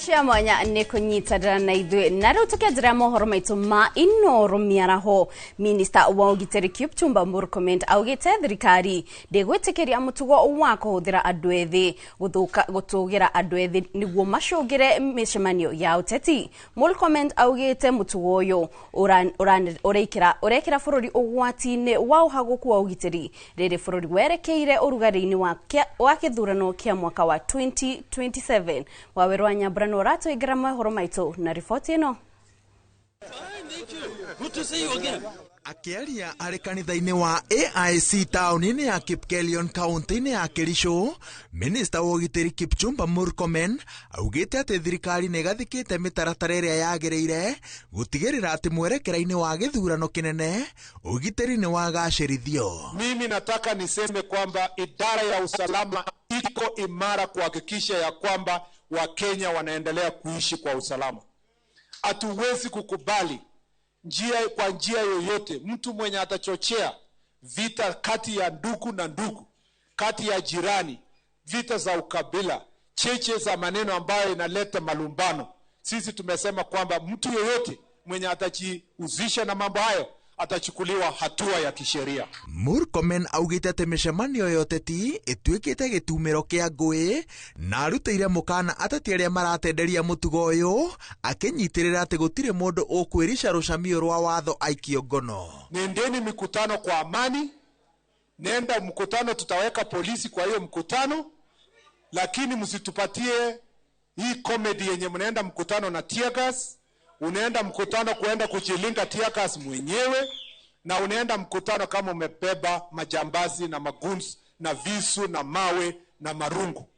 Cia mwanya nĩ kũnyitanĩra na ithuĩ. Na rĩu tũkĩanjĩrĩra mohoro maitũ ma Inooro mĩaraho, minista wa ũgitĩri Kipchumba Murkomen augĩte thirikari ndĩgwĩtĩkĩria mũtugo wa kũhũthĩra andũ ethĩ gũtũgĩra andũ ethĩ nĩguo macũngĩre mĩcemanio ya ũteti. Murkomen augĩte mũtugo ũyũ ũrekĩra bũrũri ũgwati-inĩ wa ũhagũku wa ũgitĩri rĩrĩ bũrũri werekeire ũrugarĩ-inĩ wa kĩthurano kĩa mwaka wa 2027. Wawerũ wa Nyambura no ũratũingĩra mohoro maitũ na riboti ĩno. Akĩaria arĩ kanitha-inĩ wa AIC taũni-inĩ ya Kipkelion kaunti-inĩ ya Kericho, minista wa ũgitĩri Kipchumba Murkomen augĩte atĩ thirikari nĩ ĩgathĩkĩte mĩtaratara ĩrĩa yagĩrĩire gũtigĩrĩra atĩ mwerekera-inĩ wa gĩthurano kĩnene ũgitĩri nĩ wagacĩrithio. Mimi nataka niseme kwamba idara ya usalama iko imara kuhakikisha ya kwamba Wakenya wanaendelea kuishi kwa usalama. Hatuwezi kukubali kwa njia yoyote mtu mwenye atachochea vita kati ya ndugu na ndugu, kati ya jirani, vita za ukabila, cheche za maneno ambayo inaleta malumbano. Sisi tumesema kwamba mtu yoyote mwenye atajihusisha na mambo hayo atachukuliwa hatua ya kisheria. Murkomen augĩte atĩ mĩcemanio ya ũteti ĩtuĩkĩte gĩtumĩro kĩa ngũĩ na arutĩire mũkana ateti arĩa maratenderia mũtugo ũyũ, akĩnyitĩrĩra atĩ gũtirĩ mũndũ ũkwĩrica rũcamio rwa watho aikio ngono. Nendeni mikutano kwa amani, nenda mkutano, tutaweka polisi kwa hiyo mkutano, lakini msitupatie hii comedy yenye mnaenda mkutano na tear gas. Unaenda mkutano kuenda kujilinga tear gas mwenyewe, na unaenda mkutano kama umebeba majambazi na maguns na visu na mawe na marungu.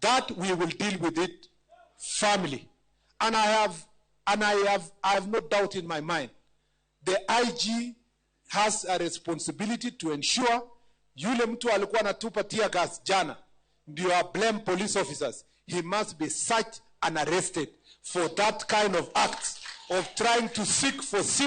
That we will deal with it family. And I have no doubt in my mind. The IG has a responsibility to ensure yule mtu alikuwa anatupa tear gas jana ndio blame police officers. He must be searched and arrested for that kind of act of trying to seek for